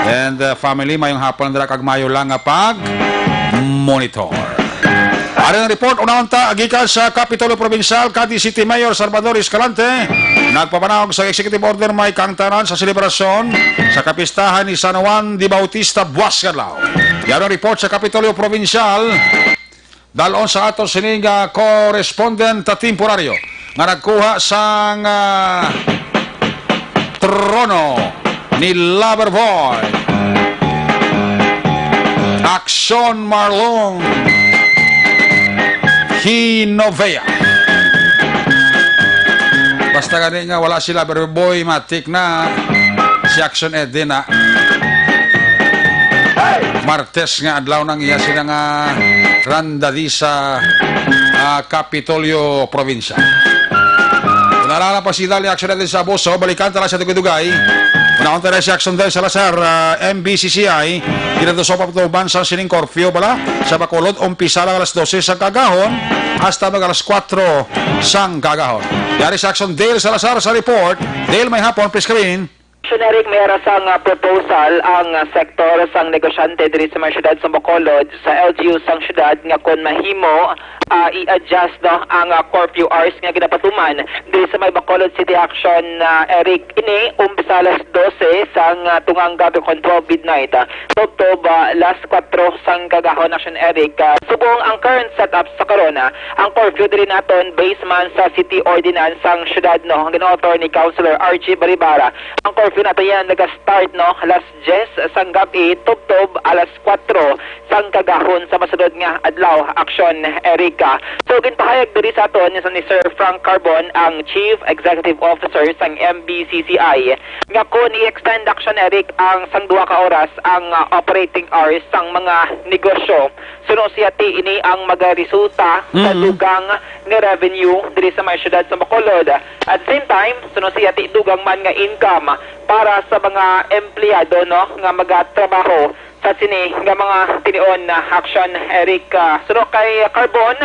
and, uh, family, mayong hapon dira kag mayo lang nga pag-monitor. Ari ang report, unahon ta, gikan sa Kapitolyo Provincial, Cadiz City Mayor Salvador Escalante, nagpapanawag sa executive order may kaangtanan sa selebrasyon sa kapistahan ni San Juan de Bautista buwas nga adlaw. Yari ang report sa Kapitolyo Provincial. Dal-on sa ato sini nga correspondent temporaryo nga nagkuha sang, ah, trono ni Loverboy. Aksyon Marlon Hinovea. Basta gani nga wala si Loverboy, matik na si Aksyon Eddie na. Martes nga adlaw nang iya sila nga randadi sa, ah, Kapitolyo Provincial. Kung naalala pa sila ni Aksyon Eddie sa abuso, balikan tala sa dugay-dugay. Unahon tala si Aksyon Del Salazar, ah, M B C C I, ginatuso pa tuban sa sining curfew bala sa Bacolod, umpisa lang alas dose sa kagahon hasta mag alas kuwatro sang kagahon. Yari si Aksyon Dale Salazar sa report. Dale, may hapon, please come in. Aksyon, Eric, may ara sang, ah, proposal ang, ah, sektor sang negosyante diri sa may siyudad sa Bacolod, sa L G U sang siyudad, nga kon mahimo, ah, i-adjust, no, ang, ah, curfew hours nga ginapatuman diri sa may Bacolod City. Aksyon, ah, Eric, ini umpisa alas dose sang, ah, tunga nga gab-i, kon twelve midnight, ah, tubtob, ah, alas kuwatro sang kagahon. Aksyon, Eric, ah, subong ang current setup sa karon, ah, ang curfew diri naton based man sa city ordinance sang siyudad, no, nga gin-author ni Councilor Archie Baribara. Ang curfew nato yan naga-start, no, alas diyes sang gab-i tubtob alas kuwatro sang kagahon sa masunod nga adlaw. Aksyon, Eric. So, ginpahayag diri sa aton ni, ni Sir Frank Carbon, ang Chief Executive Officer sang M B C C I, nga kon i-extend, Aksyon, Eric, ang sang duha ka oras ang, ah, operating hours sang mga negosyo, suno siya ti ini ang magaresulta sa Mm. dugang nga revenue diri sa may siyudad sa Bacolod. At the same time, suno siya ti dugang man nga income para sa mga empleyado, no, nga magatrabaho sa sini nga mga tinion na. Aksyon, Eric. Ah, suno kay Carbon,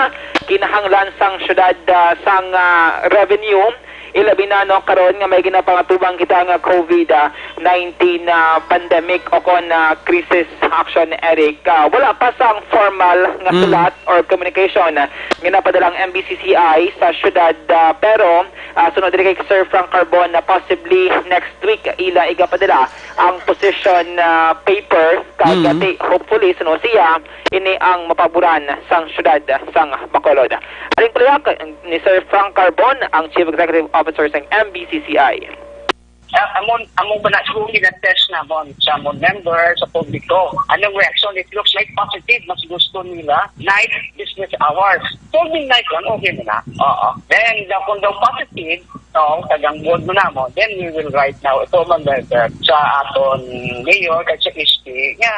kinahanglan sang siyudad, ah, sang, ah, revenue Ilabi na, no, karon nga may ginapangatubang kita nga COVID nineteen na pandemic o kon, ah, crisis action, Eric. Ah, wala pa sang formal nga Mm. sulat or communication nga napadala ang M B C C I sa syudad, ah, pero, ah, sunod diri kay Sir Frank Carbon na possibly next week ila igapadala ang position, ah, paper kag Mm. ati, hopefully, suno siya, ini ang mapaboran sang syudad sang Bacolod. Aring paliwat ni Sir Frank Carbon, ang Chief Executive Officer sang M B C C I. Ah, amon, among bana siguro gina-test namon sa amon member, sa publiko. Anong reaksyon? It looks like positive, mas gusto nila night business hours. Solving night lang, okay na na. Oo. Then, daw, kung daw positive, no, tagang board mo namo, then we will write now a formal letter sa aton mayor kag sa S P nga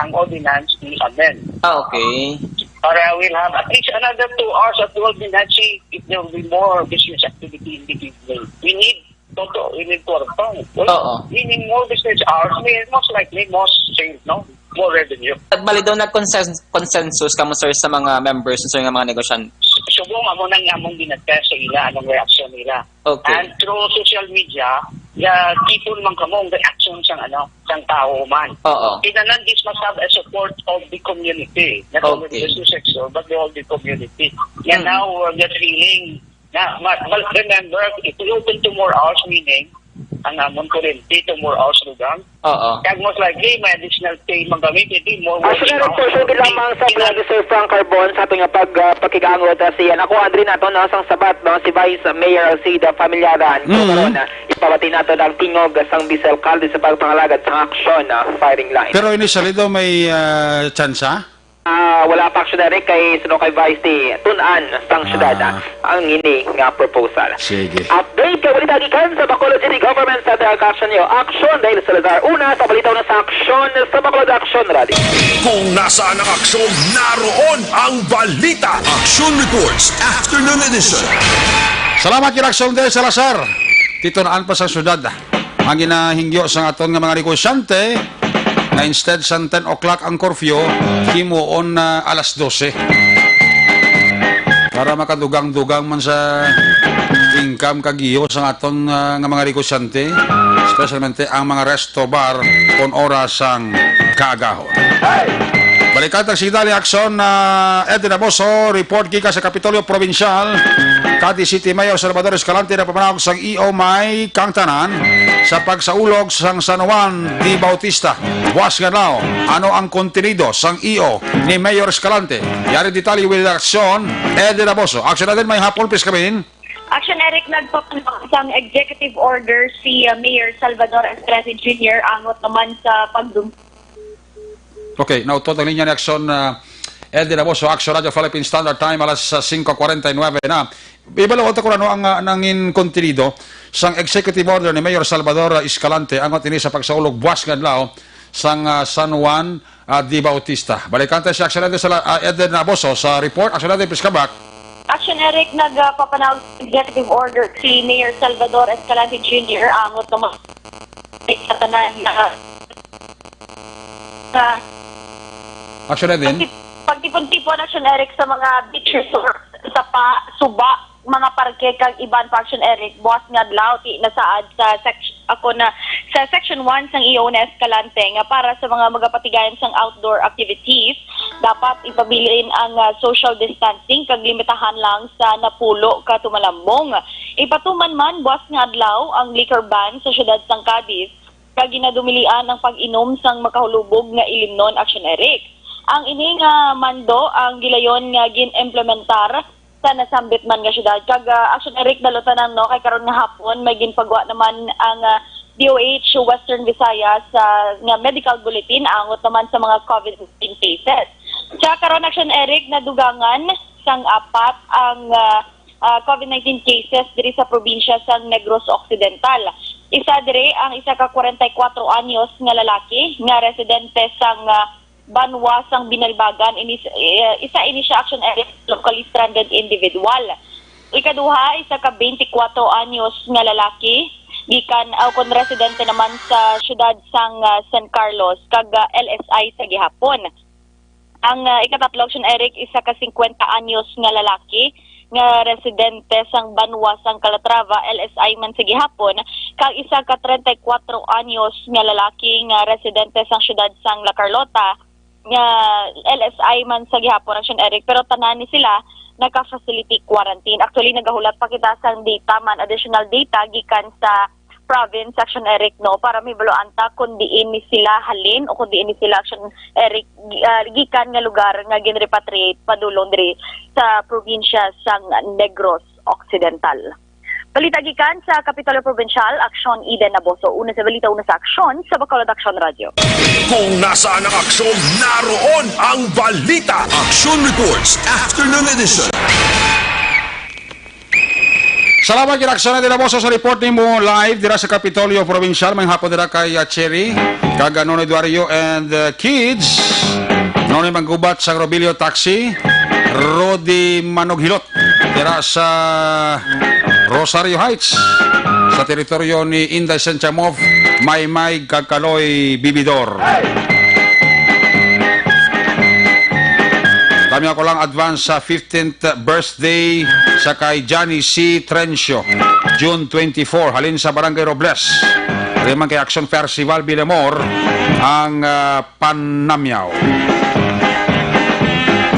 ang ordinance i-amend. Ah, okay. Para we'll have at least another two hours of ordinance if there will be more business activity in the evening. We need, toto, we need kwarta. Oo. Meaning more business hours, may most likely more sales, no? More revenue. At bali daw nag-consensus kamo, sir, sa mga members, sir, nga mga negosyante? Subong amo nang among ginatest sa ila, anong reaksyon nila. Okay. And through social media, ya, tipon man kamo ang reaction sang, ano, sang tao man. Oo. Kinahanglan this must have a support of the community, not only the Okay. business sector, but the whole the community. Yan Mm. now, we're just feeling na, ma- ma- remember, if we open two more hours, meaning, ang amon kurente, two more hours lugang, Oo. kag most likely, may additional pay man kami, maybe more Actually, working Eric, for sure, hours. lamang sa Kina- plan ni Sir Frank Carbon sa ato nga pag, ah, pakigangot, ah, siya. Ako, Andre, nato na sang sabat, no, si Vice Mayor Alcida Familiaran. Kung Mhm. karon, ah, ipabati nato ang tingog sang Vice Alcalde sa pagpangalagad sa aksyon na firing line. Pero initially daw may ah, tsansa? Ah, wala pa, actually, Eric, kay suno kay Vice ti tun-an sang syudad, Ah. ah, ang ini nga proposal. Sige. Update ka, balita gikan sa Bacolod City Government Center, ang aksyon niyo. Aksyon dahil Salazar. Una sa balita na sa aksyon sa Bacolod Action Rally. Kung nasaan ang aksyon, naroon ang balita. Action Reports, Afternoon Edition. Salamat kay Aksyon Day Salazar. Titun-an pa sa syudad ang ginahingyo sa aton nga mga negosyante nga instead sang ten o'clock ang curfew, himuon na alas dose. Para makadugang-dugang man sa income kag giho sa aton ah, nga mga negosyante, especialmente ang mga resto bar kon oras sang kaagahon. Balikan ta ang signal ni Aksyon na Eden Aboso, report gikan sa Kapitolyo Provincial. Cadiz City Mayor Salvador Escalante nagpamanawag sang E O may kangtanan sa pagsaulog sang San Juan de Bautista. Buwas nga adlaw, ano ang kontenido sang E O ni Mayor Escalante? Yari detalye with Aksyon, Eden Aboso. Aksyon natin, may hapon, please come in. Action Eric, nagpapanawag sang executive order si uh, Mayor Salvador Escalante Junior angot naman sa pagdum- Okay, nautot ang linya ni Aksyon uh, Eden Aboso, Aksyon Radio Philippine Standard Time, alas uh, singko kuwarenta y nuebe na. Ibalo ko ano ang uh, nangin kontenido sang executive order ni Mayor Salvador uh, Escalante angot ini sa pagsaulog buwas nga adlaw sang uh, San Juan uh, de Bautista. Balikan tayo si Aksyon Eden, sa, uh, Eden Aboso sa report. Aksyon Eden, please come back. Action Eric, nagpapanawag sa executive order si Mayor Salvador Escalante Junior angot naman sa tanan na, na Aksyon Eden. pagtip- pagtipon-tipon, Action Eric, sa mga beach resort, sa pa, suba, mga parke kag iban pa, Action Eric, buwas nga adlaw ti nasaad sa sec- ako na sa section one sang E O na Escalante nga para sa mga magapatigayon sang outdoor activities, dapat ipabilin ang ah, social distancing kag limitahan lang sa napulo ka tumalambong. Ipatuman man buwas nga adlaw ang liquor ban sa siyudad sang Cadiz kag ginadumilian ang pag-inom sang makahulubog nga ilimnon, Action Eric. Ang ini nga mando ang gilayon nga gin-implementar sa nasambit man nga syudad. Kag ah, Action Eric, dalotanan, no, kay karon nga hapon may ginpagwa naman ang ah, D O H Western Visayas sa nga medical bulletin angot naman sa mga COVID nineteen cases. Sa karon, Action Eric, nadugangan sang apat ang ah, ah, COVID nineteen cases diri sa probinsya sang Negros Occidental. Isa diri ang isa ka kwarenta y kuwatro anyos nga lalaki nga residente sang ah, banwa sang Binalbagan. Ini, eh, isa ini siya, Action Eric, locally stranded individual. Ikaduha, isa ka twenty-four anyos nga lalaki gikan, aw kon residente naman sa siyudad sang ah, San Carlos kag ah, L S I sa gihapon. Ang ah, ikatatlo, Action Eric, isa ka singkwenta anyos nga lalaki nga residente sang banwa sang Calatrava, L S I man sa gihapon, kag isa ka treinta y cuatro anyos nga lalaki nga residente sang siyudad sang La Carlota, nga L S I man sa gihapon, Action Eric, pero tanan ni sila naka-facility quarantine. Actually, nagahulat pa kita sang data man, additional data gikan sa province, Action Eric, no, para mahibaluan ta kung diin ni sila halin o kung diin ni sila, Action Eric, gi-, ah, gikan nga lugar nga ginrepatriate padulong diri sa probinsya sang Negros Occidental. Balita gikan sa Kapitolyo Probinsyal, Aksyon Eden Naboso. Una sa balita, una sa aksyon sa Bacolod Aksyon Radio. Kung nasaan ang aksyon, naroon ang balita. Action Reports, Afternoon Edition. Salamat, Kinaksyon Eden Naboso, sa report nimo live dira sa Kapitolyo Probinsyal. May hapon dira kay, uh, Cherry, kag, uh, Nonoy Duario and, uh, kids. Nonoy Manggubat sa Robilio Taxi, Rodi Manoghilot dira sa Rosario Heights, sa teritoryo ni Inday Sentia Mof, Maymay kag Kaloy Bibidor. Tamiya ko lang advance sa fifteenth birthday sa kay Johnny C Trencio, June twenty-four, halin sa Barangay Robles. Riman kay Action Festival Bilamor ang, ah, panamyaw.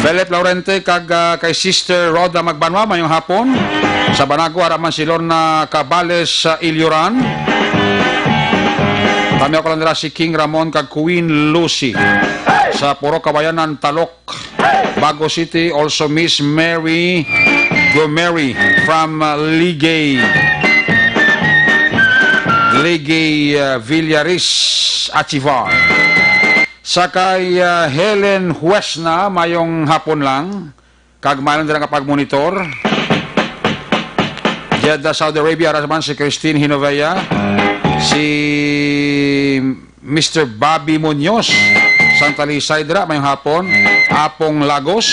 Philip Laurente kag, ah, kay Sister Rhoda Magbanwa, mayong hapon. Sa Banago, ara man si Lorna Cabales sa Ilyuran. Tamiya ko lang dira si King Ramon kag Queen Lucy. Sa Purok Kabayanan, Talok, Bago City, also Miss Mary Gomeri from, uh, Ligay. Ligay, uh, Villaris Achivar. Sa kay, ah, Helen Huesna, mayong hapon lang. Kag mayong dira nga pagmonitor. Jeddah, Saudi Arabia, ara man si Christine Hinovea, si Mister Bobby Munoz, sang Talisay dira, mayong hapon. Apong Lagos.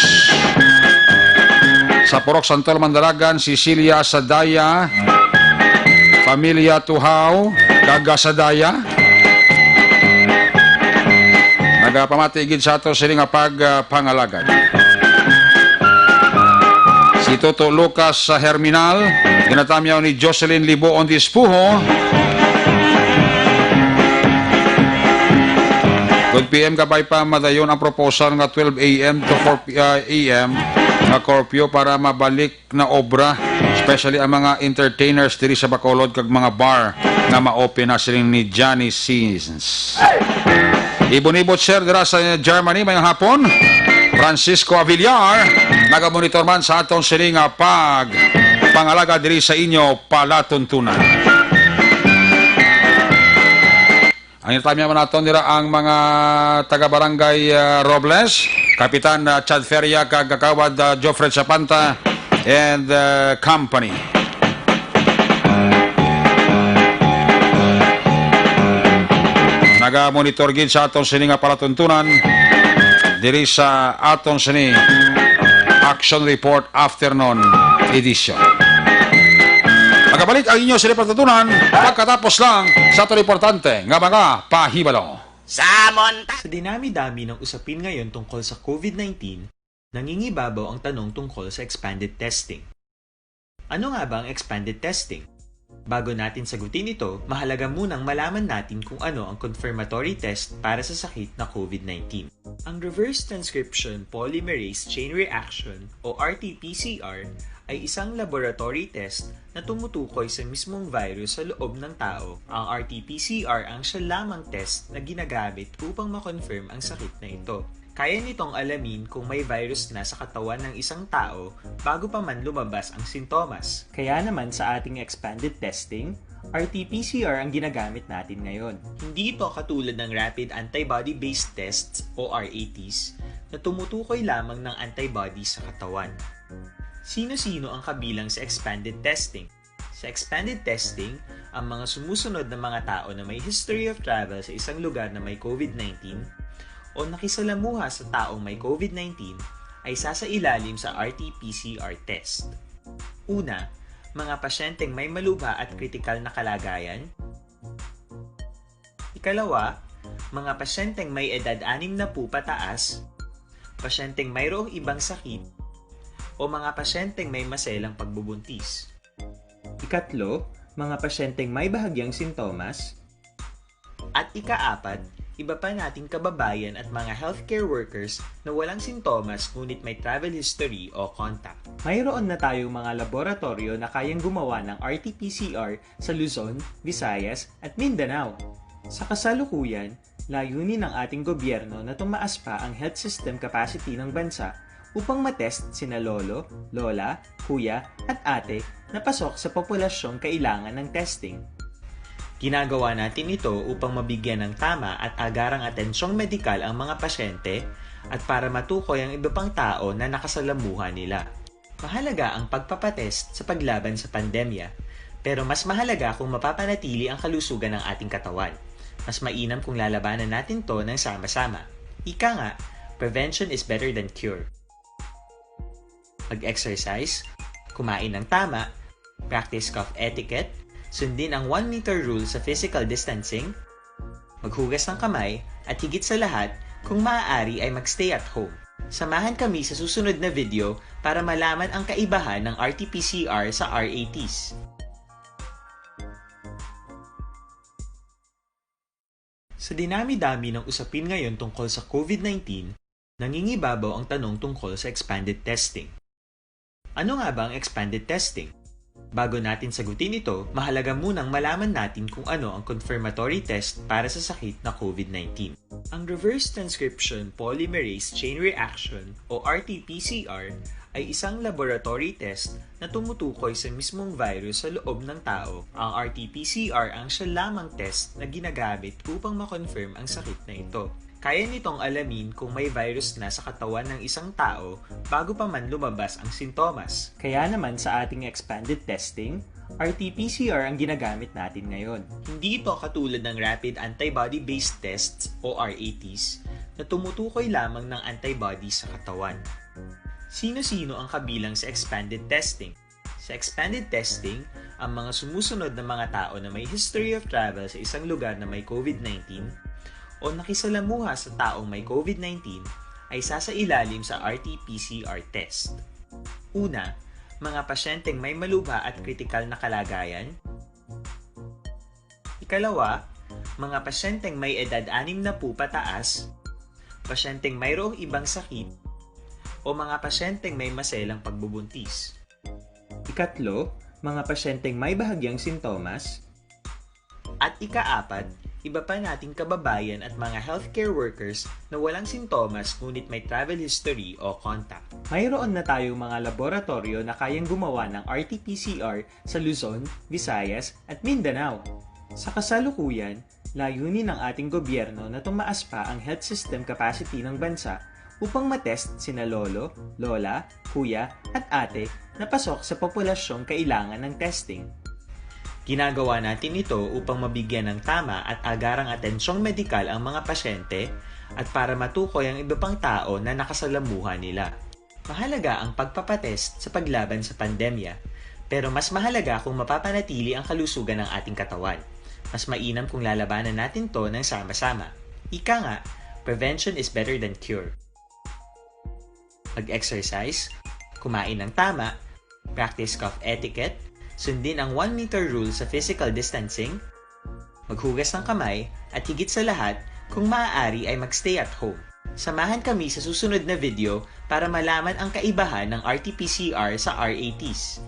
Sa Purok Santol, Mandalagan, Cecilia Sadaya, Pamilya Tuhaw, kag Sadaya. Nagapamati gid sa ato sini nga pag, ah, pangalagad. Si Toto Lucas sa Herminal, ginatamyaw ni Jocelyn Liboon Dispuho. Good P M, kabay pa madayon ang proposal nga twelve A M to four P, ah, A M nga curfew para mabalik na obra, especially ang mga entertainers diri sa Bacolod kag mga bar nga ma-open na, siling ni Johnny Sins. Ibon-ibot, sir, dira sa Germany, mayong hapon. Francisco Avillar, nagamonitor man sa aton sini nga pag pangalaga diri sa inyo palatuntunan. Ang inatamiya man naton dira ang mga taga-barangay, ah, Robles, Kapitan, ah, Chad Feria, kag Kagawad, ah, Geoffrey Chapanta and, ah, company. Naga-monitor gid sa aton sini nga palatuntunan diri sa aton sini Action Report Afternoon Edition. Magabalik ang inyo sini palatuntunan pagkatapos lang sa aton importante nga mga pahibalo. Sa monta- Sa dinami-dami ng usapin ngayon tungkol sa COVID nineteen, nangingibabaw ang tanong tungkol sa expanded testing. Ano nga ba ang expanded testing? Bago natin sagutin ito, mahalaga munang malaman natin kung ano ang confirmatory test para sa sakit na COVID nineteen. Ang reverse transcription polymerase chain reaction o R T P C R ay isang laboratory test na tumutukoy sa mismong virus sa loob ng tao. Ang R T P C R ang siya lamang test na ginagamit upang ma-confirm ang sakit na ito. Kaya nitong alamin kung may virus na sa katawan ng isang tao bago pa man lumabas ang sintomas. Kaya naman sa ating expanded testing, R T P C R ang ginagamit natin ngayon. Hindi ito katulad ng rapid antibody-based tests o R A Ts na tumutukoy lamang ng antibody sa katawan. Sino-sino ang kabilang sa expanded testing? Sa expanded testing, ang mga sumusunod na mga tao na may history of travel sa isang lugar na may COVID nineteen o nakisalamuha sa taong may COVID nineteen ay sasailalim sa R T P C R test. Una, mga pasyenteng may malubha at kritikal na kalagayan. Ikalawa, mga pasyenteng may edad anim na po pataas, pasyenteng mayroong ibang sakit, o mga pasyenteng may maselang pagbubuntis. Ikatlo, mga pasyenteng may bahagyang sintomas. At ikaapat, iba pa nating kababayan at mga healthcare workers na walang sintomas ngunit may travel history o contact. Mayroon na tayong mga laboratoryo na kayang gumawa ng R T P C R sa Luzon, Visayas, at Mindanao. Sa kasalukuyan, layunin ng ating gobyerno na tumaas pa ang health system capacity ng bansa upang matest sina lolo, lola, kuya, at ate na pasok sa populasyong kailangan ng testing. Ginagawa natin ito upang mabigyan ng tama at agarang atensyong medikal ang mga pasyente at para matukoy ang iba pang tao na nakasalamuha nila. Mahalaga ang pagpapatest sa paglaban sa pandemya, pero mas mahalaga kung mapapanatili ang kalusugan ng ating katawan. Mas mainam kung lalabanan natin to ng sama-sama. Ika nga, prevention is better than cure. Mag-exercise, kumain ng tama, practice cough etiquette, sundin ang one meter rule sa physical distancing, maghugas ng kamay, at higit sa lahat, kung maaari ay mag-stay at home. Samahan kami sa susunod na video para malaman ang kaibahan ng R T P C R sa R A Ts. Sa dinami-dami ng usapin ngayon tungkol sa COVID nineteen, nangingibabaw ang tanong tungkol sa expanded testing. Ano nga ba ang expanded testing? Bago natin sagutin ito, mahalaga munang malaman natin kung ano ang confirmatory test para sa sakit na COVID nineteen. Ang reverse transcription polymerase chain reaction o R T P C R ay isang laboratory test na tumutukoy sa mismong virus sa loob ng tao. Ang R T P C R ang siya lamang test na ginagamit upang ma-confirm ang sakit na ito. Kaya nitong alamin kung may virus na sa katawan ng isang tao bago pa man lumabas ang sintomas. Kaya naman sa ating expanded testing, R T P C R ang ginagamit natin ngayon. Hindi ito katulad ng rapid antibody-based tests o R A Ts na tumutukoy lamang ng antibody sa katawan. Sino-sino ang kabilang sa expanded testing? Sa expanded testing, ang mga sumusunod na mga tao na may history of travel sa isang lugar na may COVID nineteen o nakisalamuha sa taong may COVID nineteen ay sasailalim sa R T P C R test. Una, mga pasyenteng may malubha at kritikal na kalagayan. Ikalawa, mga pasyenteng may edad anim na po pataas, pasyenteng mayroong ibang sakit, o mga pasyenteng may maselang pagbubuntis. Ikatlo, mga pasyenteng may bahagyang sintomas. At ikaapat, iba pa nating kababayan at mga healthcare workers na walang sintomas ngunit may travel history o contact. Mayroon na tayong mga laboratoryo na kayang gumawa ng R T P C R sa Luzon, Visayas, at Mindanao. Sa kasalukuyan, layunin ng ating gobyerno na tumaas pa ang health system capacity ng bansa upang matest sina lolo, lola, kuya, at ate na pasok sa populasyong kailangan ng testing. Ginagawa natin ito upang mabigyan ng tama at agarang atensyong medikal ang mga pasyente at para matukoy ang iba pang tao na nakasalamuha nila. Mahalaga ang pagpapatest sa paglaban sa pandemya, pero mas mahalaga kung mapapanatili ang kalusugan ng ating katawan. Mas mainam kung lalabanan natin to ng sama-sama. Ika nga, prevention is better than cure. Mag-exercise, kumain ng tama, practice cough etiquette, sundin ang one meter rule sa physical distancing, maghugas ng kamay, at higit sa lahat, kung maaari ay mag-stay at home. Samahan kami sa susunod na video para malaman ang kaibahan ng R T P C R sa R A Ts.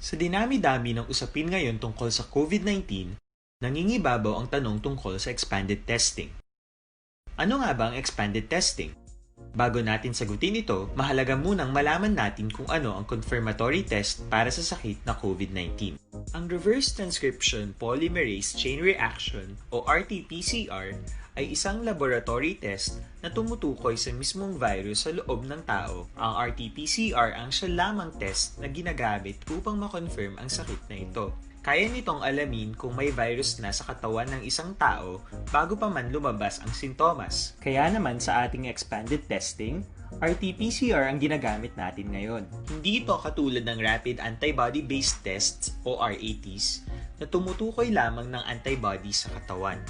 Sa dinami-dami ng usapin ngayon tungkol sa COVID nineteen, nangingibabaw ang tanong tungkol sa expanded testing. Ano nga ba ang expanded testing? Bago natin sagutin ito, mahalaga munang malaman natin kung ano ang confirmatory test para sa sakit na COVID nineteen. Ang reverse transcription polymerase chain reaction o R T P C R ay isang laboratory test na tumutukoy sa mismong virus sa loob ng tao. Ang R T P C R ang siya lamang test na ginagamit upang ma-confirm ang sakit na ito. Kaya nitong alamin kung may virus na sa katawan ng isang tao bago pa man lumabas ang sintomas. Kaya naman sa ating expanded testing, R T P C R ang ginagamit natin ngayon. Hindi ito katulad ng rapid antibody-based tests o R A Ts na tumutukoy lamang ng antibody sa katawan.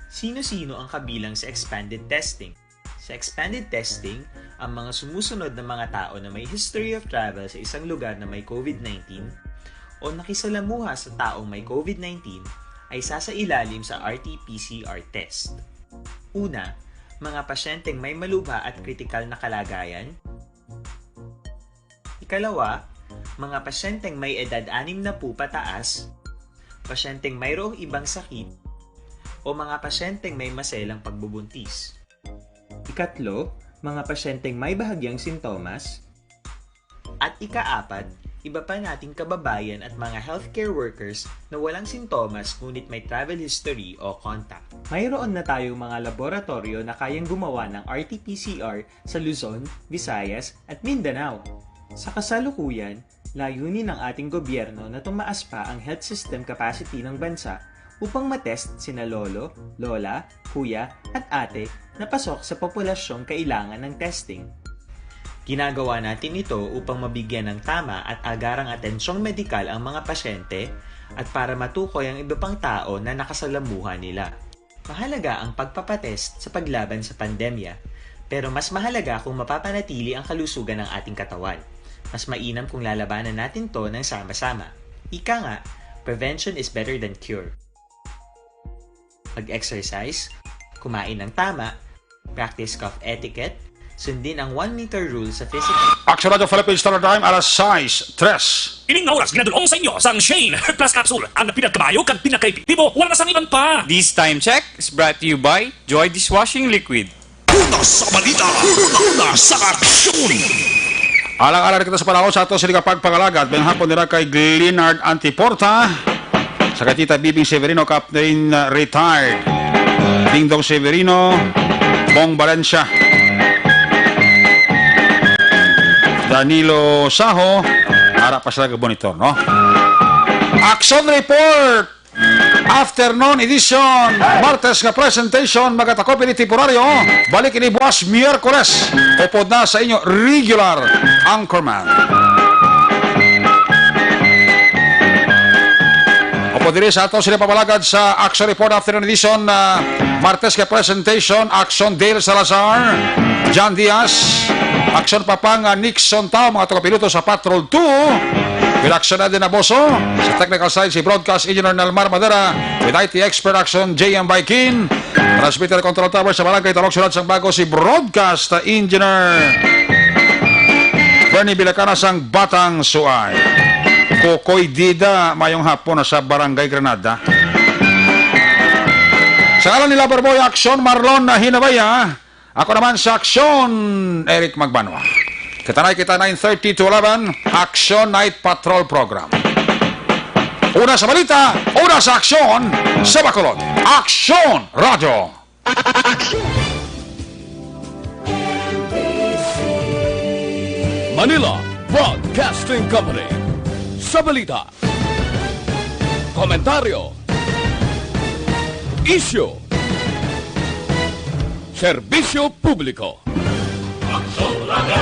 Sino-sino ang kabilang sa expanded testing? Sa expanded testing, ang mga sumusunod na mga tao na may history of travel sa isang lugar na may COVID nineteen o nakisalamuha sa taong may COVID nineteen ay sasailalim sa R T P C R test. Una, mga pasyenteng may malubha at kritikal na kalagayan. Ikalawa, mga pasyenteng may edad anim na po pataas, pasyenteng mayroong ibang sakit, o mga pasyenteng may maselang pagbubuntis. Ikatlo, mga pasyenteng may bahagyang sintomas. At ikaapat, iba pa nating kababayan at mga healthcare workers na walang sintomas ngunit may travel history o contact. Mayroon na tayong mga laboratoryo na kayang gumawa ng R T P C R sa Luzon, Visayas, at Mindanao. Sa kasalukuyan, layunin ng ating gobyerno na tumaas pa ang health system capacity ng bansa upang matest sina lolo, lola, kuya, at ate na pasok sa populasyong kailangan ng testing. Ginagawa natin ito upang mabigyan ng tama at agarang atensyong medikal ang mga pasyente at para matukoy ang iba pang tao na nakasalamuha nila. Mahalaga ang pagpapatest sa paglaban sa pandemya, pero mas mahalaga kung mapapanatili ang kalusugan ng ating katawan. Mas mainam kung lalabanan natin 'to ng sama-sama. Ika nga, prevention is better than cure. Mag-exercise, kumain ng tama, practice cough etiquette, sundin ang one meter rule sa physical. Action Radio Philippines Standard Time, alas sais tres. Ining nga oras ginadul-ong sa inyo sang Shane Heart Plus Capsule, ang pinagkamayo kag pinagkaepektibo, wala na sang iban pa. This time check is brought to you by Joy Dishwashing Liquid. Una sa balita, una sa aksyon. Alang-alang kita sa panahon sa ato sini nga pagpangalagad, mayong hapon nira kay Glenard Antiporta, sa kay Tita Bibing Severino, Captain, uh, retired, Dingdong Severino, Bong Valencia, Danilo Saho, ara pa sila ka monitor, no? Action Report! Afternoon edition, Martes nga presentation, magatakop ini temporaryo. Balik ini buwas, Miyerkules. Upod na sa inyo regular anchorman. Upod diri sa ato sila pamalagad sa Action Report Afternoon Edition, ah, Martes nga presentation, Action Dale Salazar, John Diaz, Action Papang, ah, Nixon Tao, mga tagapiloto sa Patrol two. With Action Eden Aboso, sa technical side si Broadcast Engineer Nelmar Madera, with I T expert Action J M Baikin, transmitter control tower sa Barangay Talok, Syudad sang Bago si Broadcast Engineer Bernie Bilacana sang Batang Suay. Kokoy Dida, mayong hapon na sa Barangay Granada. Sa ngalan ni Lover Boy Action, Marlon na Hinabaya, ako naman sa Aksyon, Eric Magbanwa. Kita na, kita nine thirty to eleven, Action Night Patrol Program. Una sa balita, una sa aksyon, sa Bacolod. Aksyon Radio. Manila Broadcasting Company. Sa balita, komentaryo, isyu, serbisyo publiko.